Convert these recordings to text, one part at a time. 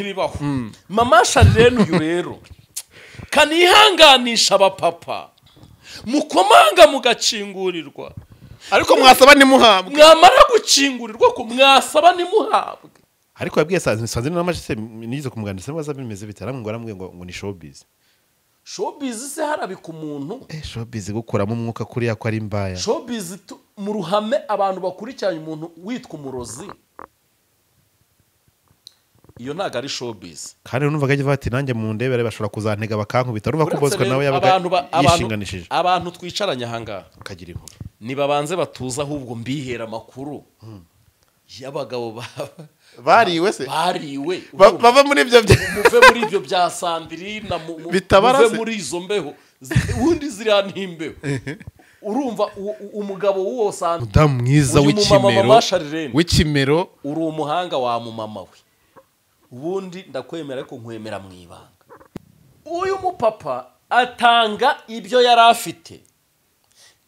Bibaho. Mama Charlene uyu rero kanihanganisha abapapa mukomanga mugakingurirwa, ariko mwasaba ntimuhabwe, mwamara gukingurirwa ko mwasaba ntimuhabwe. Ariko yabwiye Sandrine n'amashise nize kumuganiriza baza bimeze bitaramwe ngo aramwe ngo ni showbiz. Showbiz se harabika umuntu? Showbiz gukuramo umwuka kuriya ko ari mbaya. Showbiz mu ruhame abantu bakurikiranye umuntu witwa umurozi, iyo ntago ari showbiz. Kandi numvaga agiye ati nanjye mu ndebere bashobora kuzantega bakankubita, urumva ko Bosco nawe yabaga yishinganishije. Abantu twicaranye aha ngaha kagira inkuru, nibabanze batuza ahubwo mbihera amakuru y'abagabo bariwe se bariwe bava muri ibyo, muve muri ibyo bya Sandrine, muve muri izo mbeho ubundi ziriya ntimbeho. Urumva umugabo w'uwo Sandrine, mudamu mwiza w'ikimero, w'ikimero, uri umuhanga wa mumama we, ubundi ndakwemera ariko nkwemera mu ibanga. Uyu mupapa atanga ibyo yari afite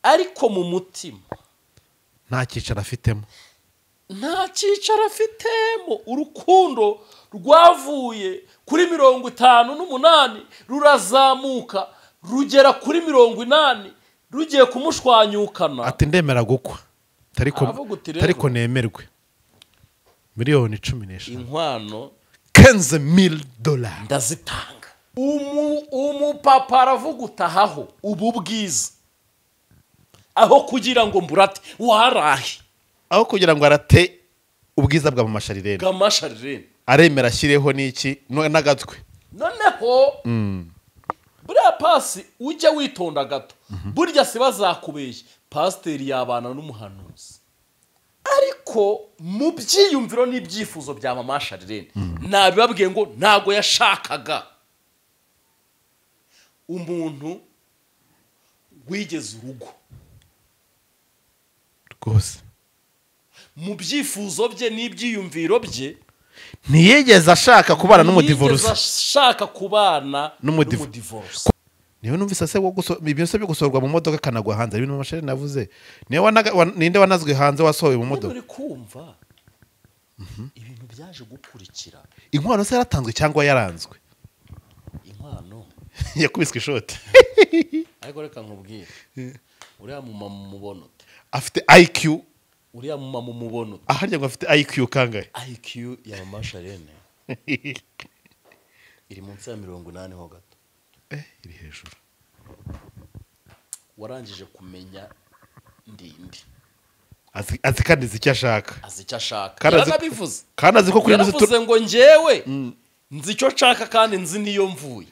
ariko mu mutima nta cyicaro afitemo, nta cyicaro afitemo. Urukundo rwavuye kuri 58 rurazamuka rugera kuri 80 rugiye kumushwanyukana. Ati ndemera gukwa tariko nemerwe miliyoni 15 inkwano $15,000 ndazitanga. Umupapa aravuga utahaho ubu bwiza aho kugira ngo mburate warahe, aho kugira ngo arate ubwiza bwa Mama Charlene, bwa Mama Charlene aremera ashyireho n'iki n'agatwe. Noneho buriya pasi ujya witonda gato, burya si bazakubeshya, pasiteri yabana n'umuhanuzi, ariko mu byiyumviro n'ibyifuzo bya Mama Charlene nabibabwiye ngo ntago yashakaga umuntu wigeze urugo rwose. Mu byifuzo bye n'ibyiyumviro bye ntiyigeze ashaka kubana n'umudivorce, ashaka kubana n'umudivorce. Niyo numvise se ibyo se bigusorwa mu modoka kanagwa hanze, ibintu Mama Charlene navuze. Niyo ninde wanazwe hanze wasohoye mu modoka? Uri kumva ibintu byaje gukurikira. Inkwano se yaratanzwe cyangwa yaranzwe? Inkwano yakubiswe ishoti. Ariko reka nkubwire, uriya mumama umubona afite IQ, uriya mumama umubona aharya ngo afite IQ kangahe? IQ ya Mama Charlene iri munsi ya 80 ho gato. Iri hejuru. Warangije kumenya ndindi azi kandi icyo ashaka, azi icyo ashaka, yarabivuze kandi azi ko kuri yaravuze ngo njyewe nzi icyo nshaka kandi nzi niyo mvuye.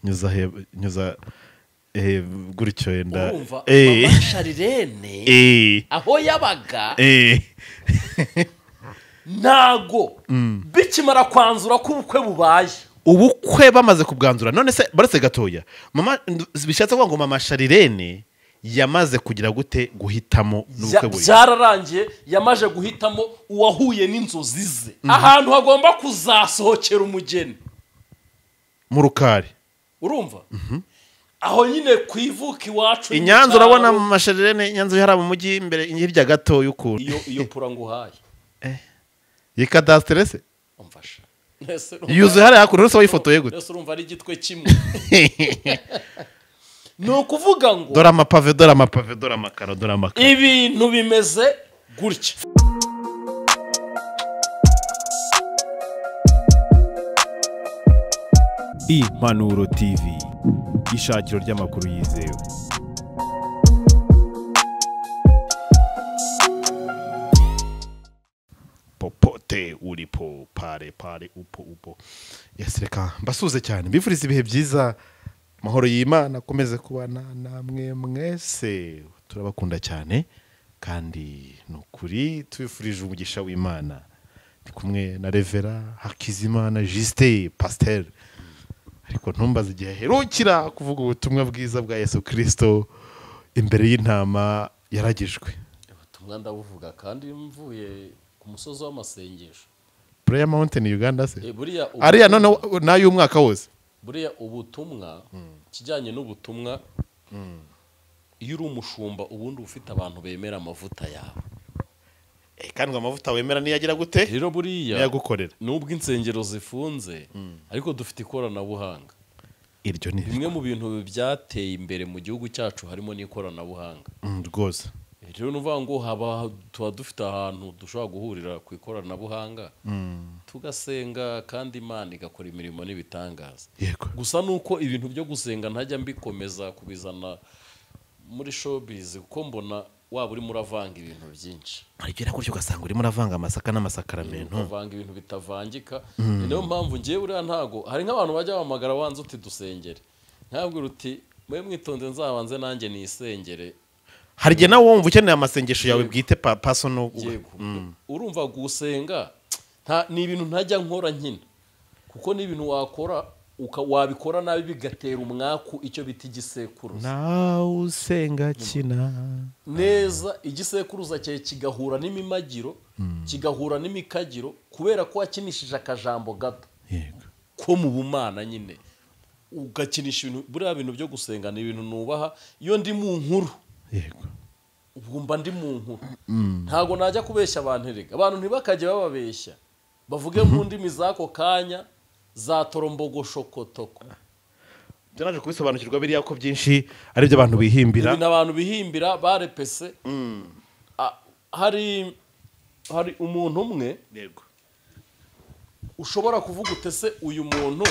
Nyuza nyuza gutyo yenda. Urumva Mama Charlene aho yabaga ntago bikimara kwanzura ko ubukwe bubaye, ubukwe bamaze kubwanzura. None se baretse gatoya, mama bishatse kuvuga ngo Mama Charlene yamaze kugira gute guhitamo n'ubukwe buri byararangiye, yamaze guhitamo uwahuye n'inzozi ze, ahantu hagomba kuzasohokera umugeni mu rukari. Urumva aho nyine kwivuka iwacu i Nyanza, urabona Mama Charlene Nyanza yari mu mujyi imbere hirya gato y'ukuntu iyo pura nguhaye yikadastre se umfasha yuzuye hariya hakuno, uretse wayifotoye gute? Ese urumva ari igitwe kimwe. Ni ukuvuga ngo dore amapave, dore amapave, dore amakaro, dore amakaro, ibintu bimeze gutya. Impanuro TV, ishakiro ry'amakuru yizewe. Popote ulipo pare pare upo upo. Yes, reka mbasuze cyane mbifuriza ibihe byiza, amahoro y'Imana akomeze kubana namwe mwese, turabakunda cyane kandi nukuri tubifurije umugisha w'Imana. Ndi kumwe na Revera Hakizimana Justin Pasteur, ariko ntumbaze igihe aherukira kuvuga ubutumwa bwiza bwa Yesu Kristo imbere y'intama yaragijwe. Ubutumwa ndabuvuga kandi mvuye ku musozi w'amasengesho Prayer Mountain Uganda se. Ariya none nayo umwaka wose. Buriya ubutumwa kijyanye n'ubutumwa, iyo uri umushumba ubundi ufite abantu bemera amavuta yawe. Kandi ngo amavuta wemera niyagira gute rero buriya niyagukorera. Nubwo insengero zifunze ariko dufite ikoranabuhanga. Iryo ni bimwe mu bintu byateye imbere mu gihugu cyacu harimo n'ikoranabuhanga. Rwose. Rero nuvuga ngo haba tuba dufite ahantu dushobora guhurira ku ikoranabuhanga tugasenga kandi Imana igakora imirimo n'ibitangaza. Yego. Gusa nuko ibintu byo gusenga ntajya mbikomeza kubizana muri showbiz kuko mbona waba urimo uravanga ibintu byinshi. Arigera gutyo ugasanga urimo uravanga amasaka n'amasakaramento. Ukavanga ibintu bitavangika. Niyo mpamvu ngiye buriya ntago hari nk'abantu bajya bahamagara wanze uti dusengere. Ntabwo uti mwe mwitonze nzabanze nanjye nisengere. Hari igihe nawe wumva ukeneye amasengesho yawe bwite personal. Yego. Urumva gusenga ni ibintu ntajya nkora nkina. Kuko ni ibintu wakora wabikora nabi bigatera umwaku icyo bita igisekuruza. Nawe usenga kina neza igisekuruza cyawe kigahura n'imimagiro, kigahura n'imikagiro kubera ko wakinishije akajambo gato. Yego. Ko mu bumana nyine ugakinisha ibintu buriya bintu byo gusenga ni ibintu nubaha iyo ndi mu nkuru. Yego. Ubwo mba ndi mu nkuru. Ntago najya kubeshya abantu erega. Abantu ntibakajye bababeshya. Bavuge mu ndimi zako kanya za torombogosho-kotoko. Byanaje kubisobanukirwa biriya ko byinshi ari byo abantu bihimbira. Ibintu abantu bihimbira barepese. Hari umuntu umwe. Yego. Ushobora kuvuga utese uyu muntu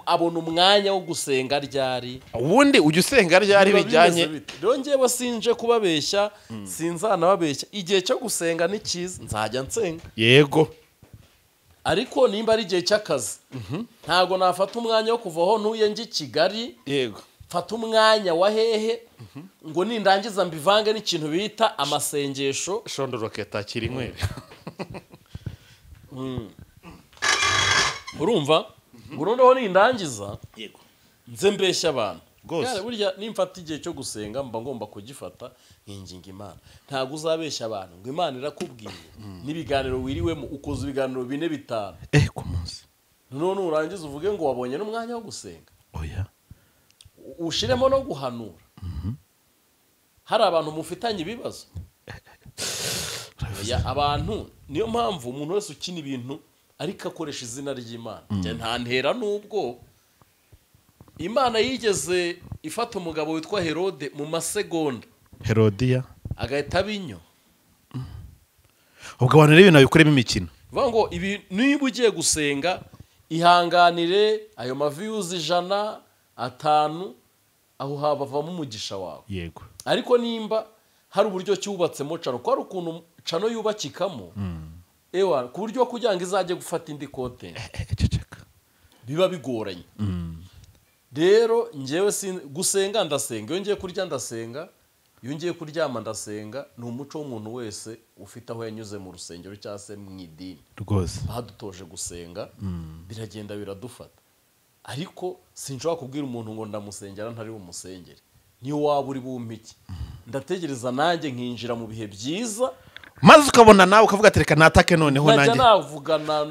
abona umwanya wo gusenga ryari. Ubundi ujya usenga ryari bijyanye. Rero ngewe sinje kubabeshya, sinzanababeshya. Igihe cyo gusenga ni cyiza, nzajya nsenga. Yego. Ariko nimba ari igihe cy'akazi ntago nafata umwanya wo kuva aho ntuye njye Kigali. Yego. Fata umwanya wa hehe ngo nindangiza mbivange n'ikintu bita amasengesho. Shondo roketa kiri inywere. Urumva? Ngo nindangiza. Yego. Nze mbeshya abantu. Gose. Burya nimfata igihe cyo gusenga mba ngomba kugifata nkinginga Imana. Ntago uzabeshya abantu ngo Imana irakubwiye n'ibiganiro wiriwemo ukoze ibiganiro 4 5. Ku munsi. None urangiza uvuge ngo wabonye n'umwanya wo gusenga. Oya. Ushiremo no guhanura. Hari abantu mufitanye ibibazo. Oya abantu niyo mpamvu umuntu wese ukina ibintu ariko akoresha izina ry'Imana. Njye nta ntera nubwo Imana yigeze ifata umugabo witwa Herode mu masegonda. Herodiya agahita abinyo. Ubwo abantu rero ibintu babikoremo imikino. Vuga ngo ibi niba ugiye gusenga ihanganire ayo ma views 100 5 aho habavamo umugisha wawe. Yego. Ariko nimba hari uburyo cyubatsemo cano ko ari ukuntu cano yubakikamo. Ewa ku buryo kugira ngo izajye gufata indi content. Biba bigoranye. Rero ngewe gusenga ndasenga, iyo ngiye kurya ndasenga, iyo ngiye kuryama ndasenga, ni umuco w'umuntu wese ufite aho yanyuze mu rusengero cyangwa se mu idini. Rwose. Badutoje gusenga, biragenda biradufata. Ariko sinshobora kubwira umuntu ngo ndamusengera ntari bumusengere. Niyo waba uri bumpiki. Ndategereza nanjye nkinjira mu bihe byiza. Maze ukabona nawe ukavuga ati reka natake noneho nanjye. Najya navugana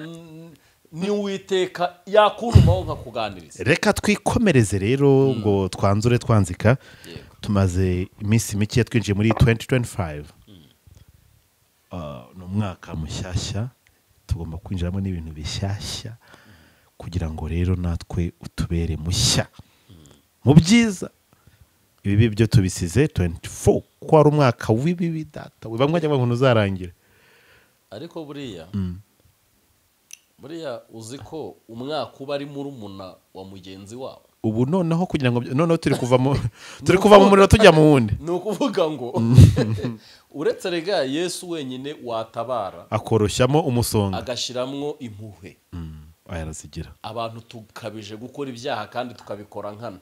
ni Uwiteka yakurumaho nkakuganiriza. Reka twikomereze rero ngo twanzure twanzika. Tumaze iminsi mike twinjiye muri 2025. Ni umwaka mushyashya tugomba kwinjiramo n'ibintu bishyashya kugira ngo rero natwe utubere mushya mu byiza. Ibibi byo tubisize 24 ko ari umwaka w'ibibi data. Bamwe bajya ngo uzarangira. Ariko buriya buriya uzi ko umwaka uba ari murumuna wa mugenzi wawe. Ubu noneho kugira ngo noneho turi kuva mu muriro tujya mu wundi. Ni ukuvuga ngo uretse rega Yesu wenyine watabara akoroshyamo umusonga agashiramwo impuhwe. Ayarazigira. Abantu tukabije gukora ibyaha kandi tukabikora nkana.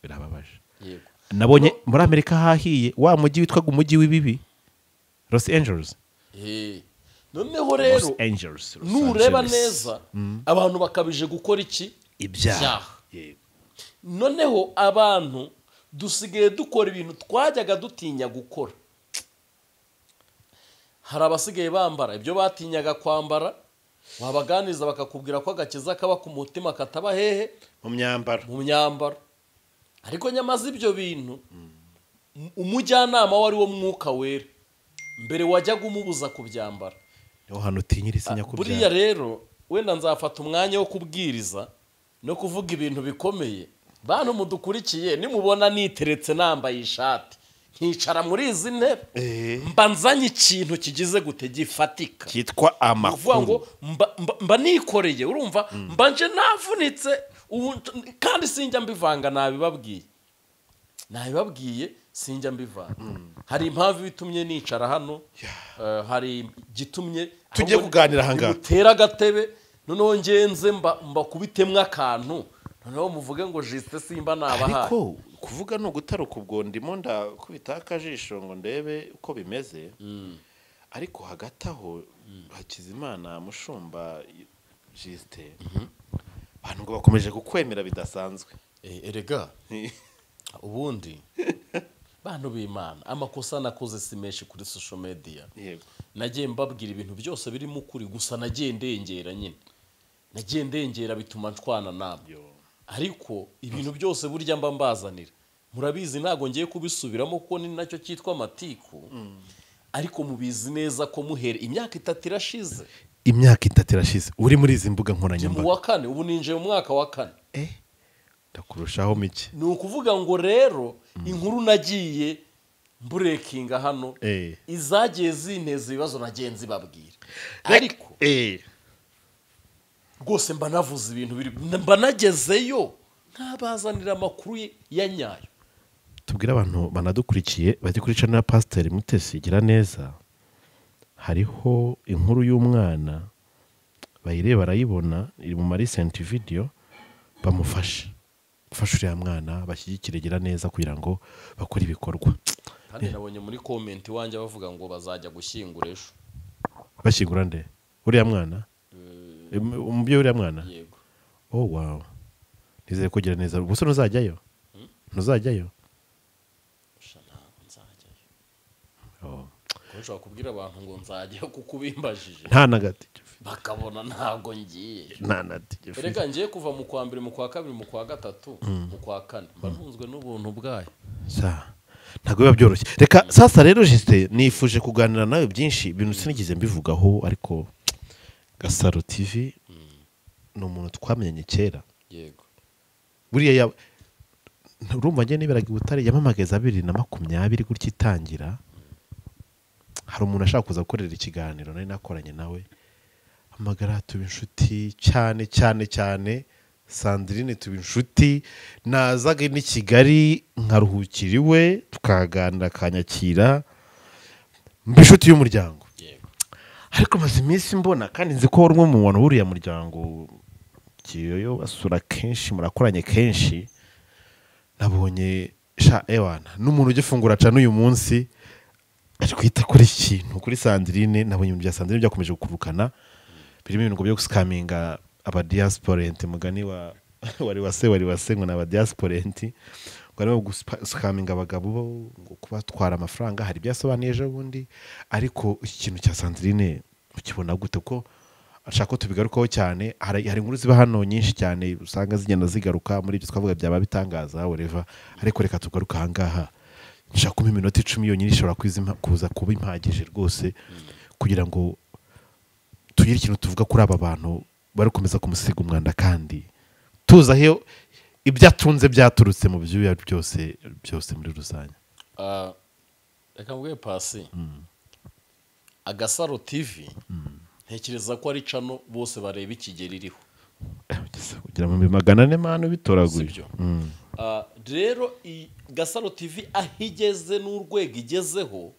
Birababaje. Yego. Nabonye muri Amerika hahiye wa mujyi witwaga umujyi w'ibibi Los Angeles. Noneho rero nureba neza abantu bakabije gukora iki ibyaha. Noneho abantu dusigaye dukora ibintu twajyaga dutinya gukora. Hari abasigaye bambara ibyo batinyaga kwambara, wabaganiza bakakubwira ko agakiza kaba ku mutima kataba hehe mu myambaro. Mu myambaro. Ariko nyamaze ibyo bintu umujyanama wari wo mwuka wera Mbere wajyaga umubuza kubyambara. Niho hantu utinyira isi nyakubyara. Buriya rero wenda nzafata umwanya wo kubwiriza no kuvuga ibintu bikomeye. Bantu mudukurikiye, nimubona niteretse nambaye ishati nkicara muri izi ntebe, mba nzanye ikintu kigize gute gifatika cyitwa amakuru, ngo mba nikoreye, urumva mba nje navunitse kandi sinjya mbivanga, nabibabwiye sinjya mbivanga. Hari impamvu itumye nicara hano, hari gitumye tujye kuganira ahangaha, mutera agatebe noneho ngenze mba kubitemwa akantu, noneho muvuge ngo Justin simba nabahaye. Ariko kuvuga ni ugutaruka, ubwo ndimo ndakubita akajisho ngo ndebe uko bimeze. Ariko hagati aho Hakizimana Mushumba Justin, abantu ngo bakomeje kukwemera bidasanzwe. Erega ubundi bantu b'Imana, amakosa nakoze si menshi kuri social media. Nagiye mbabwira ibintu byose birimo ukuri, gusa nagiye ndengera nyine, nagiye ndengera bituma nshwana namwe. Ariko ibintu byose burya mba mbazanira murabizi, ntago ngiye kubisubiramo kuko ni nacyo cyitwa amatiku. Ariko mubizi neza ko muhere imyaka 3 irashize, imyaka 3 irashize uri muri izi mbuga nkoranyambaga. Mu wa kane, ubu ninjiye mu mwaka wa 4. Ndakurushaho mike. Ni ukuvuga ngo rero inkuru nagiye mburekinga hano izagiye zinteza ibibazo nagenzi babwira, ariko rwose mba navuze ibintu biri, mba nagezeyo nkabazanira amakuru ya nyayo. Tubwire abantu banadukurikiye bajye kuri channel ya Pasteur Mutesi Giraneza, hariho inkuru y'umwana bayireba barayibona, iri mu recent video, bamufashe gufasha uriya mwana, bashyigikire Giraneza kugira ngo bakore ibikorwa. Kandi nabonye muri comment wanjye bavuga ngo bazajya gushyingura ejo. Bashyingura nde? Uriya mwana? Umubyeyi uriya mwana? Yego. Oh wow. Nizeye ko Giraneza ubuse ntuzajyayo? Ntuzajyayo? Nzajyayo. Oh. Ko nshobora kubwira abantu ngo nzajyayo kuko ubimbajije. Nta na gati. Bakabona ntabwo ngiye. Nta na gati. Erega ngiye kuva mu kwa mbere, mu kwa kabiri, mu kwa gatatu, mu kwa kane. Mba ntunzwe n'ubuntu bwayo. Sa. Ntabwo biba byoroshye. Reka sasa rero Justin, nifuje kuganira nawe byinshi, ibintu sinigeze mbivugaho, ariko Gasaro TV ni umuntu twamenyanye kera. Yego. Buriya urumva njye niberaga i Butare yamamagaza 2020 gutya itangira. Hari umuntu ashaka kuza gukorera ikiganiro nari nakoranye nawe, amagara tuba inshuti cyane cyane cyane. Sandrine tuba inshuti, nazaga ni Kigali nkaruhukira iwe tukaganira akanyakira, mba inshuti y'umuryango. Yego. Ariko maze iminsi mbona kandi nzi ko umwe mu bantu buriya muryango Kiyoyo basura kenshi, murakoranye kenshi, nabonye sha ewana n'umuntu ugifungura ca n'uyu munsi ari kwita kuri ikintu kuri Sandrine. Nabonye ibintu bya Sandrine byakomeje gukurukana, birimo ibintu byo guskaminga aba diasporent, mugani wa wari wase ngo naba diasporent, ngo arimo guskaminga abagabo ngo kubatwara amafaranga. Hari byasobanuye ejo bundi, ariko iki kintu cya Sandrine ukibona gute? Ko ashaka ko tubigarukaho cyane. Hari inkuru ziba hano nyinshi cyane usanga zigenda zigaruka muri ibyo twavuga byaba bitangaza whatever, ariko reka tugaruka ahangaha. Nshaka kumpa iminota 10 yonyine ishobora kuza kuba impagije rwose kugira ngo tugire ikintu tuvuga kuri aba bantu bari komeza kumusiga umwanda, kandi tuza aho ibyo atunze byaturutse mu byuya byose byose muri rusange. Reka mbwe pasi Agasaro TV ntekereza ko ari cano bose bareba ikigeri iriho kugira mu 400 manu bitoraguye. Rero Gasaro TV aho igeze n'urwego igezeho,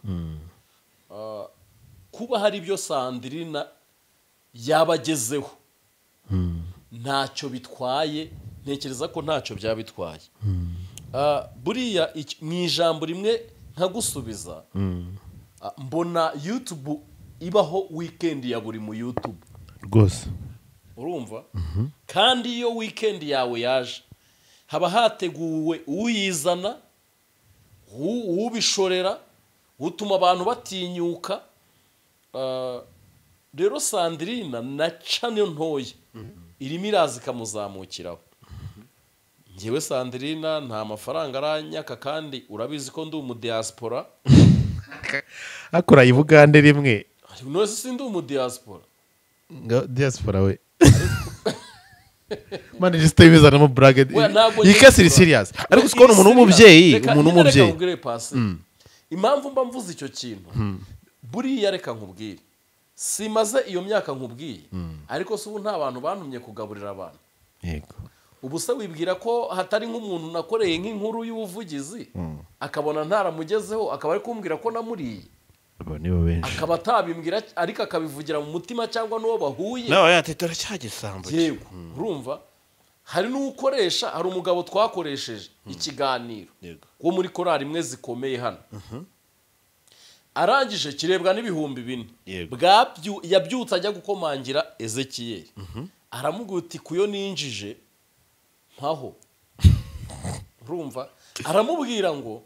kuba hari ibyo Sandrine yabagezeho ntacyo bitwaye, ntekereza ko ntacyo byabitwaye. Buriya mu ijambo rimwe nkagusubiza, mbona YouTube ibaho weekend ya buri mu YouTube rwose, urumva? Kandi iyo weekend yawe yaje haba hateguwe uyizana, ubishorera, utuma abantu batinyuka. Rero Sandrine na channel ntoya irimo iraza ikamuzamukiraho. Njyewe Sandrine nta mafaranga aranyaka, kandi urabizi ko ndi umudiaspora. Akora i Bugande rimwe. None se sindi umu diaspora? Ngo diaspora we. Mani just ibizanamo bracket. Yikasiri serious. Ariko siko umuntu w'umubyeyi, umuntu w'umubyeyi. Impamvu mba mvuze icyo kintu. Buriya reka nkubwire. Simaze iyo myaka nkubwiye. Ariko se ubu nta bantu bantumye kugaburira abantu. Yego. Ubu se wibwira ko hatari nk'umuntu nakoreye nk'inkuru y'ubuvugizi akabona ntaramugezeho akaba ari kumbwira ko namuriye. Abo nibo benshi. Akaba atabimbwira ariko akabivugira mu mutima cyangwa n'uwo bahuye. Nawe yati turacyagisambo. Yego, urumva hari n'ukoresha, hari umugabo twakoresheje ikiganiro wo muri korali imwe zikomeye hano. Arangije kirebwa n'4,000. Yabyutse ajya gukomangira Ezekiel. Aramubwira uti kuyo ninjije mpaho. Urumva aramubwira ngo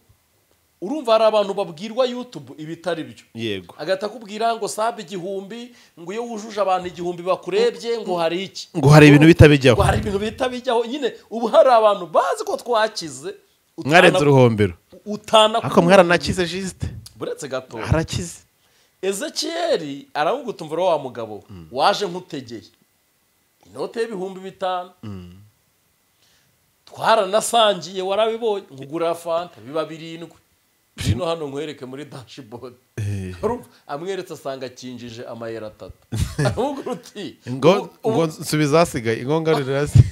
urumva hari abantu babwirwa YouTube ibitari byo. Yego. Agata kubwira ngo sabe 1000 ngo iyo wujuje abantu 1000 bakurebye ngo hari iki? Ngo hari ibintu bitabijyaho. Ngo hari ibintu bitabijyaho nyine. Ubu hari abantu bazi ko twakize. Mwarenze uruhombero. Utana ako mwaranakize juste. Buretse gato. Harakize. Ezekiel aramugutumvura wa mugabo waje nkutegeye. Inote y'5,000. Twaranasangiye warabibonye nkugura fanta biba 7. Bino hano nkwereke muri dashboard. Amweretse asanga kinjije amayera 3. Aramubwira uti ngo ngo nsubiza asigaye ngo ngarurira hasi.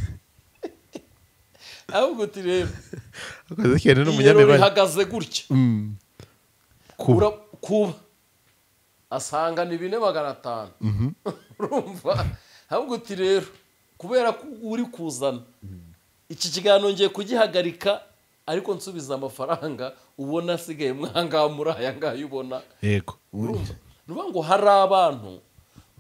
Aramubwira uti rero Ezekiel ni umunyamibare. Ihagaze gutya. Kuba asanga ni 4,500. Urumva aramubwira uti rero kubera ko uri kuzana iki kiganiro ngiye kugihagarika ariko nsubiza amafaranga ubona asigaye mwanga muri aya ngayo ubona. Yego. Urumva nuvuga ngo hari abantu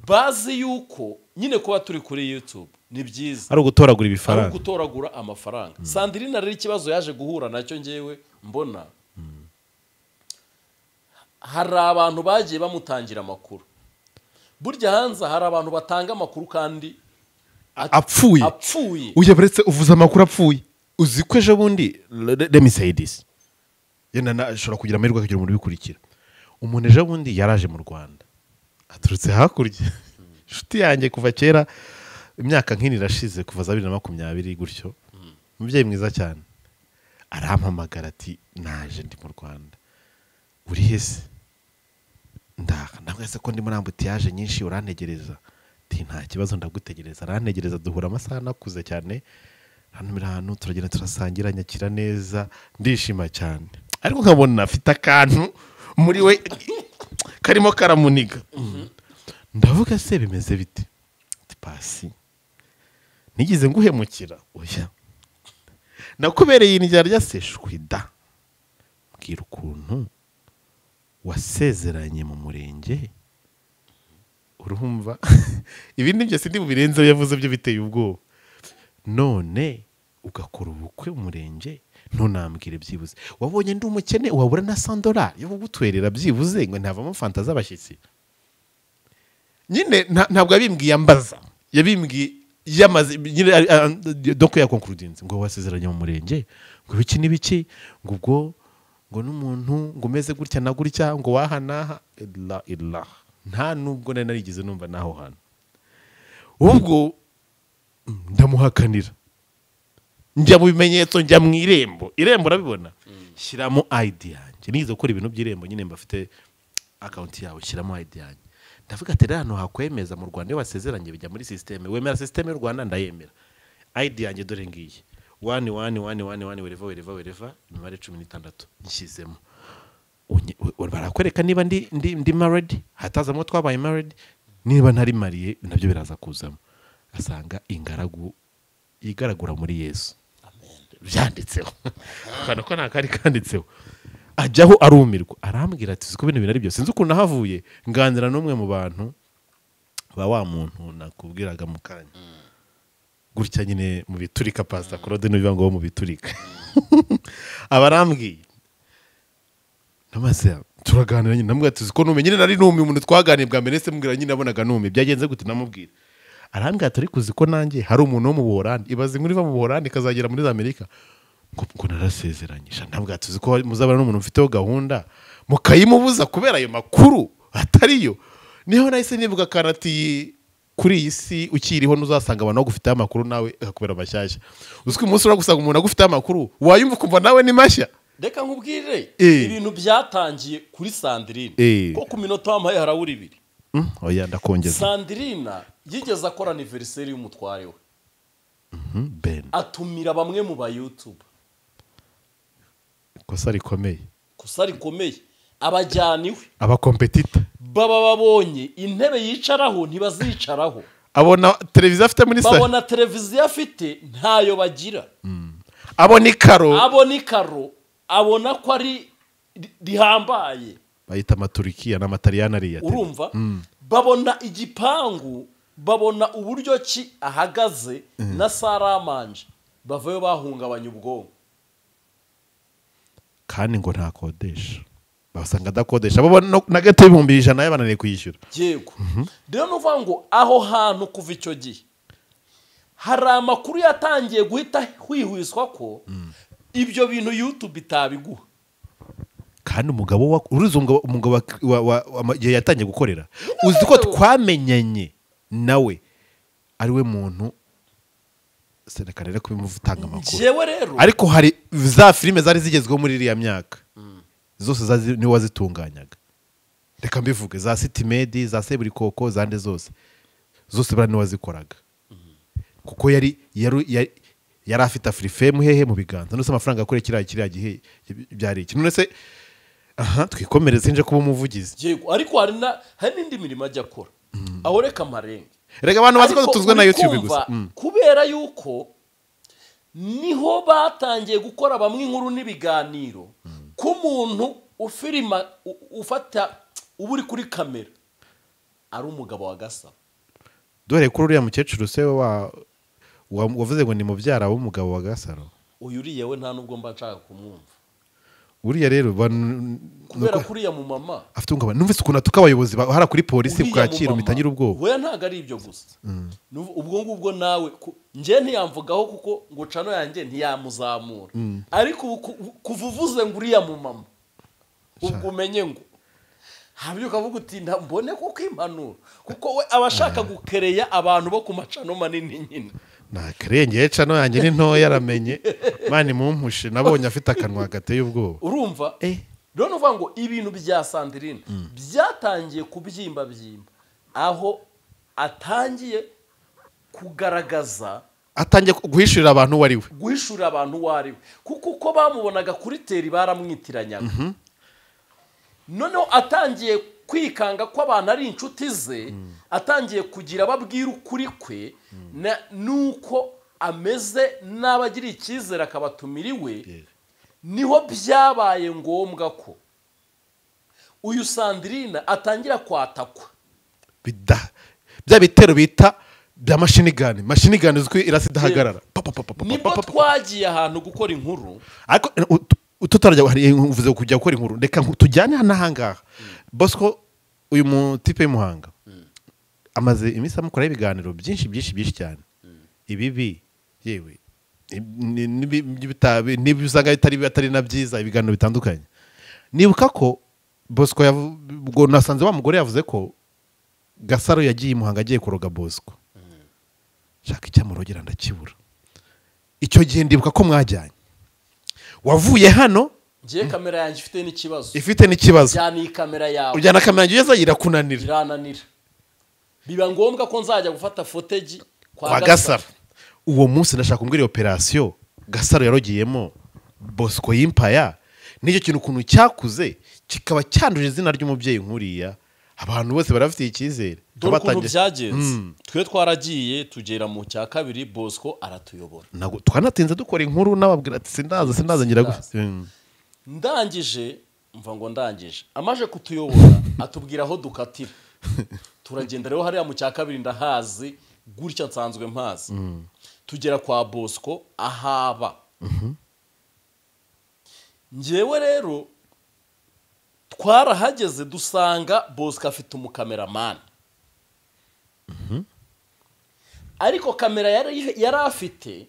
bazi yuko nyine kuba turi kuri YouTube ni byiza ari ugutoragura ibifaranga, ari ugutoragura amafaranga. Sandrine rero ikibazo yaje guhura nacyo ngewe mbona hari abantu bagiye bamutangira amakuru. Burya hanze hari abantu batanga amakuru kandi apfuye. Apfuye. Uye buretse uvuza amakuru apfuye. Uzi ko ejo bundi let me say this. Yenda nashobora kugira amahirwe akagira umuntu ubikurikira. Umuntu ejo bundi yaraje mu Rwanda. Aturutse hakurya. Inshuti yanjye kuva kera imyaka nk'ini irashize kuva za 2020 gutyo. Umubyeyi mwiza cyane. Arampamagara ati naje ndi mu Rwanda. Uri hese? Ndaka ndamwese ko ndi muri ambutiyaje nyinshi urantegereza. Ati nta kibazo ndagutegereza. Arantegereza duhura amasaha nakuze cyane. Hano hano turagenda turasangira nyakira neza ndishima cyane. Ariko nkabona afite akantu muri we karimo karamuniga. Ndavuga se bimeze bite? Ati pasi nigeze nguhemukira. Oya. Nakubereye indyarya se shwida. Mbwira ukuntu wasezeranye mu murenge. Urumva ibindi byose ndi bubirenze yavuze byo biteye ubwoba. None ugakora ubukwe umurenge ntunambwire byibuze. Wabonye ndi umukene wabura na $100 yo kugutwerera byibuze ngo ntavamo fanta z'abashyitsi. Nyine ntabwo yabimbwiye ambaza. Yabimbwiye yamaze nyine donc ya concludinze ngo wasezeranye mu murenge ngo biki nibiki ngo ubwo ngo n'umuntu ngo umeze gutya na gutya ngo wahanaha illa illa. Nta nubwo nari narigeze numva naho hantu. Ubwo ndamuhakanira. Njya mu bimenyetso njya mu irembo. Irembo urabibona? Shyiramo ID yanjye. Nize gukora ibintu by'irembo nyine mbafite account yawe shyiramo ID yanjye. Ndavuga ati rero hano hakwemeza mu Rwanda iyo wasezeranye bijya muri system. Wemera system y'u Rwanda ndayemera. ID yanjye dore ngiye. 1 1 1 1 1 wherever wherever wherever imibare 16 nshyizemo. Barakwereka niba ndi married hatazamo twabaye married niba ntari mariye nabyo biraza kuzamo. Asanga ingaragu igaragura muri Yesu. Amen. Byanditseho. Kana ko nakari kanditseho. Ajyaho arumirwa arambwira ati siko ibintu binari byo sinzi ukuntu nahavuye nganira n'umwe mu bantu ba wa muntu nakubwiraga mu kanya. Gutya nyine mu biturika Pastor Claude n'ubiva ngo mu biturika. Abarambwiye namaze turaganira nyine namubwira ati siko numenye nyine nari numi umuntu twaganiye bwa mbere se mbwira nyine nabonaga numi byagenze gute namubwira. Arambwira ati ariko uzi ko nanjye hari umuntu wo mu Buholandi ibaze inkuru iva mu Buholandi ikazagera muri Amerika ngo narasezeranyisha. Ndabwira ati uzi ko muzabana n'umuntu mfiteho gahunda Mukayimubuza kubera ayo makuru atariyo. Niho nahise nivuga kandi ati kuri iyi si ukiriho ntuzasanga abantu bagufiteho amakuru nawe akakubera mashyashya. Uzi ko umunsi ura gusanga umuntu agufiteho amakuru wayumva ukumva nawe ni mashya. Reka nkubwire ibintu byatangiye kuri Sandrine ko ku minota wampaye harabura ibiri. Oya ndakongeza. Sandrine yigeze akora anniversaire y'umutware we. Ben atumira bamwe mu ba YouTube. Kosa rikomeye. Kosa rikomeye. Abajyana iwe. Abakompetita. Baba babonye intebe yicaraho ntibazicaraho. Abona televiziyo afite muri salo. Babona televiziyo afite ntayo bagira. Abona ikaro. Abona ikaro. Abona ko ari rihambaye. Bayita amaturikiya n'amataliyani ariya. Urumva? Babona igipangu, babona uburyo ki ahagaze na saramanje, bavayo bahungabanya ubwonko. Kandi ngo ntakodesha. Basanga adakodesha babona na gato 100,000 yabananiye kuyishyura. Yego. Rero nuvuga ngo aho hantu kuva icyo gihe hari amakuru yatangiye guhita hwihwiswa ko ibyo bintu YouTube itabiguha. Kandi umugabo wa uruzi umugabo wa yatangiye gukorera uzi ko twamenyanye nawe ari we muntu senekarere kubimuvutanga amakuru. Jewe rero ariko hari za filime zari zigezweho muri iriya myaka zose zazi ni wazitunganyaga. Reka mbivuge za City Med, za Seburikoko, zande zose zose bara ni wazikoraga. Kuko yari yari afite Afrifame hehe mu biganza nose amafaranga akore kiriya gihe byari iki. None se aha twikomereze nje kuba umuvugizi. Yego ariko hari n'indi mirimo ajya akora. Aho reka marenge. Reka abantu bazi ko tuzwe na YouTube gusa. Kubera yuko niho batangiye gukora bamwe inkuru n'ibiganiro ku muntu ufirima ufata uburi kuri kamera ari umugabo wa Gasaro. Dore kuri uriya mukecuru se wa wavuze ngo ni mubyara w'umugabo wa Gasaro. Uyu uriye we nta nubwo mba nshaka kumwumva. Uriya rero kubera kuriya mu mama afite ungaba numvise ukuntu atuka abayobozi bahara kuri polisi bwakira mitangira ubwoba. We ntago ari ibyo gusa. Ubwo ngubwo nawe nje ntiyamvugaho kuko ngo cano yanjye ntiyamuzamura. Ariko kuvuvuze ngo uriya mu mama ubwo umenye ngo habyuka avuga uti mbone kuko impanuro kuko we abashaka gukereya abantu bo ku macano manini nyine. Nakarengeye cano yanjye ni ntoya yaramenye mani mumpushe nabonye afite akanwa gateye ubwoba. Urumva rero nuvuga ngo ibintu bya Sandrine byatangiye kubyimba byimba aho atangiye kugaragaza atangiye guhishurira abantu wari we. Guhishurira abantu wari we kuko uko bamubonaga kuri teri baramwitiranyaga. Noneho atangiye kwikanga ko abantu ari inshuti ze, atangiye kugira ababwira ukuri kwe nuko ameze n'abagira icyizere akabatumira iwe. Niho byabaye ngombwa ko uyu Sandrine atangira kwatakwa bya bitero bita bya machine gun. Machine gun uzwi irasi idahagarara. Nibwo twagiye ahantu gukora inkuru ariko tutarajya uvuze kujya gukora inkuru reka tujyane hano. Bosco uyu mutipe w'Imuhanga amaze iminsi amukora ibiganiro byinshi byinshi byinshi cyane. Ibibi yewe nibi usanga bitari na byiza ibiganiro bitandukanye. Nibuka ko Bosco ubwo nasanze wa mugore yavuze ko Gasaro yagiye Imuhanga agiye kuroga Bosco. Shaka icyamurogera ndakibura. Icyo gihe ndibuka ko mwajyanye. Wavuye hano ngiye kamera yanjye ifite n'ikibazo. Ifite n'ikibazo. Jyana iyi kamera yawe. Ujyana kamera yanjye ugeze irakunanira. Irananira. Biba ngombwa ko nzajya gufata footage kwa Gasaro. Uwo munsi ndashaka kumbwira operation Gasaro yarogiyemo Bosco Yimpaya nicyo kintu ukuntu cyakuze kikaba cyanduje izina ry'umubyeyi nkuriya abantu bose barafitiye icyizere. Dore ukuntu byagenze. Twe twaragiye tugera mu cya kabiri Bosco aratuyobora. Ntabwo twanatinze dukora inkuru nababwira ati sindaza ngira gute. Ndangije mva ngo ndangije amaje kutuyobora atubwira aho dukatira. Turagenda rero hariya mu cya kabiri ndahazi gutya nsanzwe mpazi. Tugera kwa Bosco ahaba. Njyewe rero twarahageze dusanga Bosco afite umukameramani. Ariko kamera yari afite